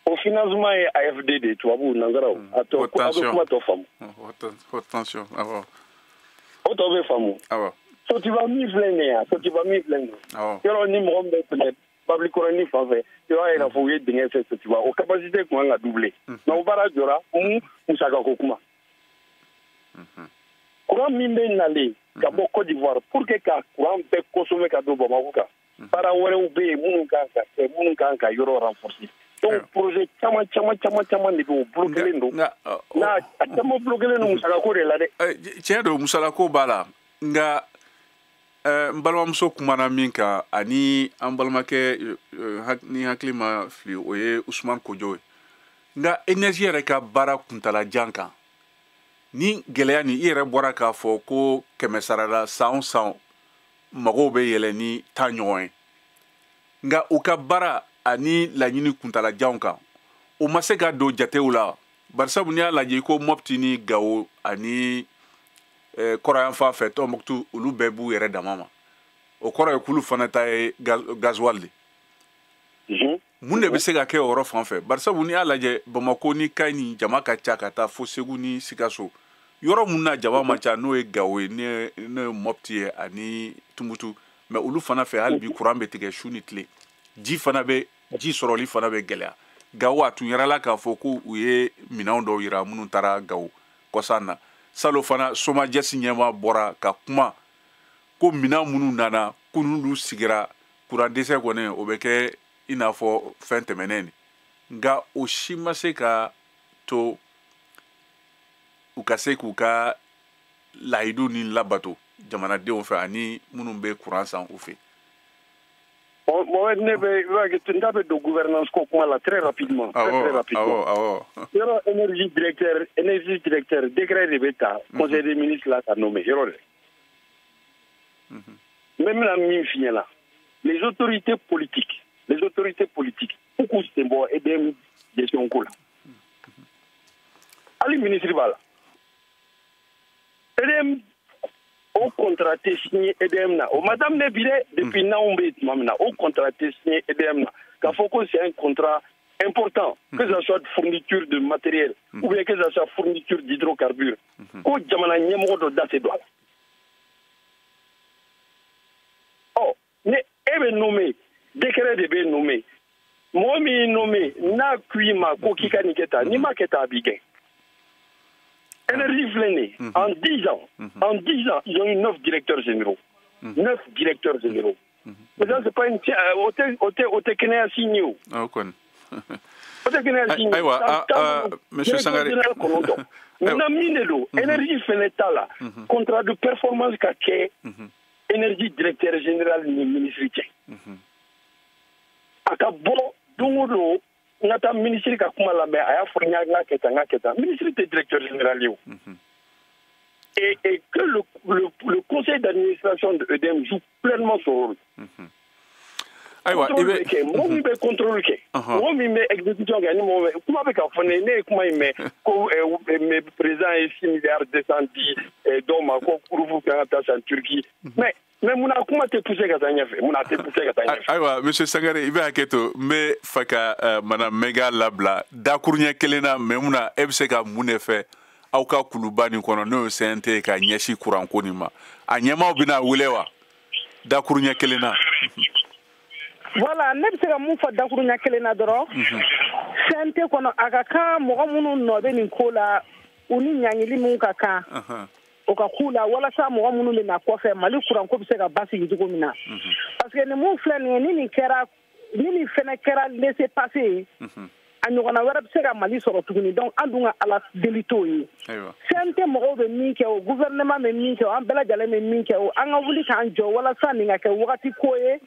o financement ye AFD de ye, tubabuw, nanzaraw. A tɔ, aw bɛ kuma tɔ faamu. Haute tension, awɔ. O tɔ bɛ faamu. Awɔ. Sotiba min filɛ nin ye yan, Sotiba min filɛ nin ye, yɔrɔ ni mɔgɔ min bɛ tɛmɛ Babilikɔrɔni fan fɛ, i b'a ye k'a fɔ u ye dingɛ fɛ Sotiba, o capacité tun kan ka doubler, mais o baara jɔra. Mun? Musakako kuma. Courant min bɛ nalen ka bɔ Côte d'Ivoire, pour que ka courant bɛɛ consommer ka don Bamakɔ kan, baara wɛrɛw bɛ yen minnu kan ka kɛ, minnu kan ka yɔrɔ renforcer. Donc projet caman caman caman caman de bɛ yen, o bloquélen don. N'a a caman bloquélen don musakako de la dɛ. Tiɲɛ don, musalako b'a la, nka n balimamuso kumana min kan ani an balimakɛ, ni hakili ma fili, o ye Usumani Kojo ye. Nka énergie yɛrɛ ka baara kuntalajan kan ni gɛlɛya ni i yɛrɛ bɔra k'a fɔ ko 100 sarala, san o san magow bɛ yɛlɛ ni 10 ɲɔgɔn ye, nka u ka baara ani laɲini kuntalajanw kan, o ma se ka don jatew la. Barisabu n'i y'a lajɛ ko Mopti ni Gawo ani kɔrɔyanfan fɛ, Tɔnbukutu, olu bɛɛ b'u yɛrɛ dama ma, o kɔrɔ ye k'olu fana ta ye gasoil de. Mun de bɛ se ka kɛ o yɔrɔ fan fɛ? Barisabu n'i y'a lajɛ, Bamakɔ ni Kayi ni jama ka ca ka taa fo Segu ni Sikaso, yɔrɔ mun na jama man ca, n'o ye Gawo ye, n'o ye Mopti ye ani Tumutu, mais olu fana fɛ hali bi courant bɛ tigɛ su ni tile, ji fana bɛ, ji sɔrɔli fana bɛ gɛlɛya. Gawo, a tun yɛrɛ la k'a fɔ ko u ye minɛnw dɔw yira minnu taara Gawo kɔsan na. Salo fana, Somajɛsi ɲɛmaa bɔra ka kuma ko minɛn minnu nana, ko n'olu sigira, courant dɛsɛ kɔni o bɛ kɛ i n'a fɔ fɛn tɛmɛnen. Nka o si ma se ka to u ka se k'u ka layidu ni labato jamanadenw fɛ ani minnu bɛ courant san u fɛ. Mohamed, ne bɛ n da bɛ don gouvernance ko kuma la très rapidement, très très rapidement. Yɔrɔ énergie directeur, décret de bɛ ta conseil des ministres la ka nommer yɔrɔ dɛ. N bɛ bɛna min f'i ɲɛna, les autorités politiques, f'u k'u sen bɔ EDM gestion ko la. Hali ministre b'a la. EDM, o contrat tɛ signé EDM na, o ma daminɛ bi dɛ, depuis n'anw bɛ yen tuma min na, o contrat tɛ signé EDM na k'a fɔ ko c'est un contrat important, que ça soit fourniture de matériel ou bien que ça soit fourniture d'hydrocarbures, ko jamana ɲɛmɔgɔ dɔ da tɛ don a la. Ɔ ni e bɛ nommé, décret de bɛ nommé. Mɔgɔ min y'i nommé, n'a ko i ma ko k'i ka nin kɛ tan, n'i ma kɛ tan, a b'i gɛn. Énergie filɛ nin ye, en 10 ans, en 10 ans, ils ont eu neuf directeurs généraux, neuf directeurs généraux. Mais ça, c'est pas une, o tɛ kɛnɛya signe ye o. O kɔni. O tɛ kɛnɛya signe ye. Ayiwa, monsieur Sangare. Général 9. Maintenant, min de don, énergie fɛnɛ t'a la, contrat de performance ka kɛ énergie directeur général ni ministre cɛ. A ka bɔ don o don, n ka taa ministre ka kuma lamɛn, a y'a fɔ n ka kɛ tan, n ka kɛ tan. Ministre tɛ directeur général ye o. Et que le conseil d'administration de EDM joue pleinement son rôle. Ayiwa, i bɛ kɛ mɔgɔ min bɛ contrôle kɛ, mɔgɔ min bɛ exécution kɛ, ani mɔgɔ bɛ kuma bɛ ka fɔ ne ye kuma in mɛn ko président ye 6 milliards 200 di dɔw ma ko kurufu kan ka taa san Turquie, mais munna kuma tɛ pousser ka taa ɲɛfɛ, munna a tɛ pousser ka taa ɲɛfɛ? Ayiwa, monsieur Sangare, i bɛ hakɛ to, n bɛ fɛ ka madame Maiga labila dakuruɲɛ kelen na. Mais munna e bɛ se ka mun de fɛ aw ka kuluba nin kɔnɔ, n'o ye CNT ye, ka ɲɛsin kuranko nin ma? A ɲɛmaaw bɛna wele wa dakuruɲɛ kelen na? Voilà, ne bɛ se ka mun fɔ dakuruɲɛ kelen na dɔrɔn, CNT kɔnɔ a ka kan mɔgɔ minnu nɔ bɛ nin ko la, u ni ɲangili minnu ka kan, o ka k'u la, walasa mɔgɔ minnu bɛ na kɔfɛ, Mali kuranko bɛ se ka basigi cogo min na. Parce que nin mun filɛ nin ye, ni nin kɛra, ni nin fɛnɛ kɛra laisser-passer ye, a ɲɔgɔnna wɛrɛ bɛ se ka Mali sɔrɔ tuguni. Donc an dun ka Ala deli t'o ye. CNT mɔgɔw bɛ min kɛ o, gouvernement bɛ min kɛ o, an bɛɛ lajɛlen bɛ min kɛ o, an ka wuli k'an jɔ walasa nin ka kɛ wagati ko ye,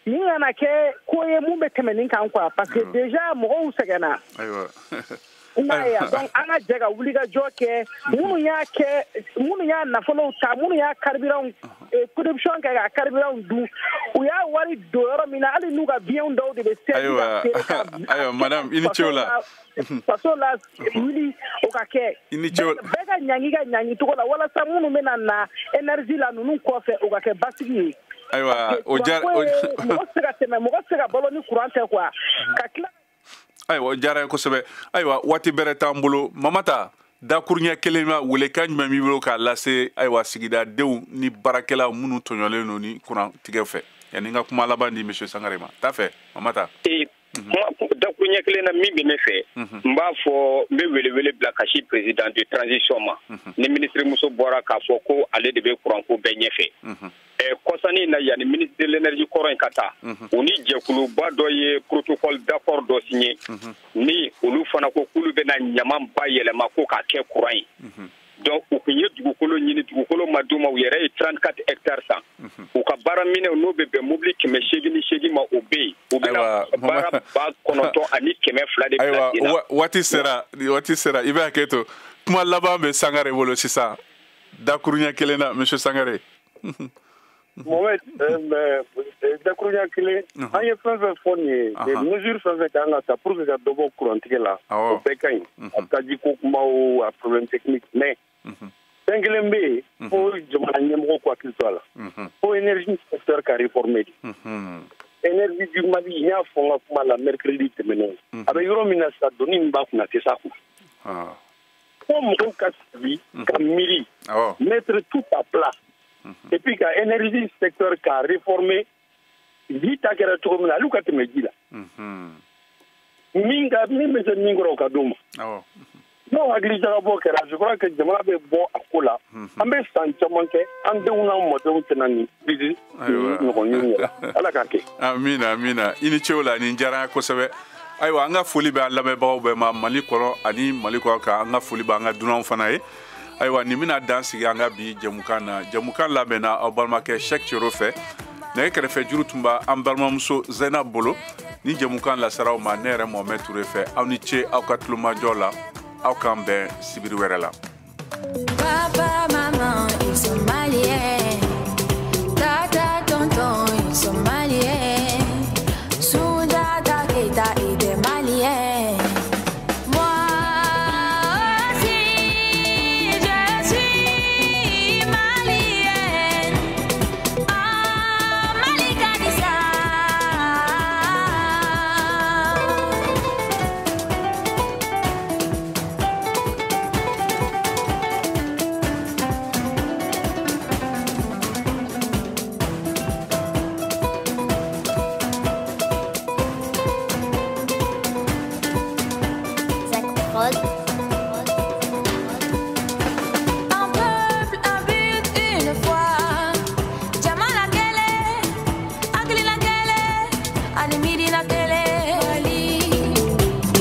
nin kana kɛ ko ye mun bɛ tɛmɛ nin kan quoi, parce que déjà mɔgɔw sɛgɛnna. I m'a ye, donc an ka jɛ ka wuli ka jɔ kɛ. Minnu y'a kɛ, minnu y'a nafolow ta, minnu y'a carburant corruption kɛ ka carburant dun, u y'a wari don yɔrɔ min na, hali n'u ka biens dɔw de bɛ se. Ayiwa, ayiwa madame, i ni ce o la. Faso la wuli, o ka kɛ. I ni ce o la. Bɛɛ ka ɲangi ka ɲangi cogo la, walasa minnu bɛna na énergie la ninnu kɔfɛ, o ka kɛ basigi ye. Ayiwa, o diyara. Mɔgɔ tɛ se ka tɛmɛ, mɔgɔ tɛ se ka balo ni courant tɛ quoi. Ka tila. Ayiwa, o diyara n ye kosɛbɛ. Ayiwa, waati bɛrɛ t'an bolo. Mamata, dakuruɲɛ kelen ma, welekan jumɛn b'i bolo k'a lase ayiwa sigidadenw ni baarakɛlaw minnu tɔɲɔlen don ni kuran tigɛ fɛ, yanni n ka kuma laban di monsieur Sangare ma? T'a fɛ Mamata? Dakuruɲɛ kelen na min bɛ ne fɛ, n b'a fɔ, n bɛ welewele bila ka si président de transition ma. Ni ministre muso bɔra k'a fɔ ko ale de bɛ kuranko bɛɛ ɲɛfɛ, kɔsanni na, yanni ministre de l'énergie kɔrɔ in ka taa, u ni jɛkuluba dɔ ye protocole d'accord dɔ signé, ni olu fana ko k'olu bɛna ɲaman ba yɛlɛma ko k'a kɛ courant ye. Donc u kun ye dugukolo ɲini, dugukolo ma d'u ma, u yɛrɛ ye 34 hectares san. U ka baara minɛw n'o bɛ bɛn mobili 808 ma, o bɛ yen. U bɛna baara 9200 de bila sen na. Ayiwa, waati sera, waati sera, i bɛ hakɛ to. Kuma laban bɛ Sangare bolo sisan, dakuruɲɛ kelen na, monsieur Sangare. Mohamed, dakuruɲɛ kelen, an ye fɛn fɛn fɔ nin ye, mesure fɛn fɛn kan ka ta pour que ka dɔ bɔ kurantigɛ la, o bɛɛ ka ɲi. A taji ko kuma o, a problème technique, mais fɛn kelen bɛ yen, fo jamana ɲɛmɔgɔw k'u hakili to a la, fo énergie secteur ka réformer de. Énergie du Mali, n y'a fɔ n ka kuma la mercredi tɛmɛnen, a bɛ yɔrɔ min na sisan, doni min b'a kunna a tɛ s'a kunna. Fo mɔgɔw ka sigi ka miiri, mettre tout à plat. Et puis ka énergie secteur k'a réformer, ji ta kɛra cogo min na, hali u ka tɛmɛ ji la. Min ka min bɛ se min kɔrɔ, o ka d'o ma. N'o hakili jagabɔ kɛra, je crois que jamana bɛ bɔ a ko la. An bɛ san caman kɛ, an denw n'an mɔdenw tɛna nin crise ɲɔgɔn ye yɛrɛ. Ala k'a kɛ. Amina, amina. I ni ce o la, nin diyara n ye kosɛbɛ. Ayiwa, an ka foli bɛ an lamɛnbagaw bɛɛ ma Mali kɔnɔ ani Mali kɔ kan. An ka foli b'an ka dunanw fana ye. Ayiwa, nin bɛna dan sigi an ka bi jɛmukan na. Jɛmukan labɛnna aw balimakɛ Cheick Thiero fɛ. Nɛgɛ kɛrɛfɛ juru tun b'an balimamuso Zainab bolo. Ni jɛmukan lasara aw ma ne yɛrɛ Mohamed Touré fɛ. Aw ni ce aw ka tulomajɔ la. Aw k'an bɛn sibiri wɛrɛ la. Papa, maman, ils sont maliens. Tata, tonton, ils sont maliens. Sundiata Keita était malien. Moi aussi, je suis malienne. Ah, Mali Kadisa. Zac Prod.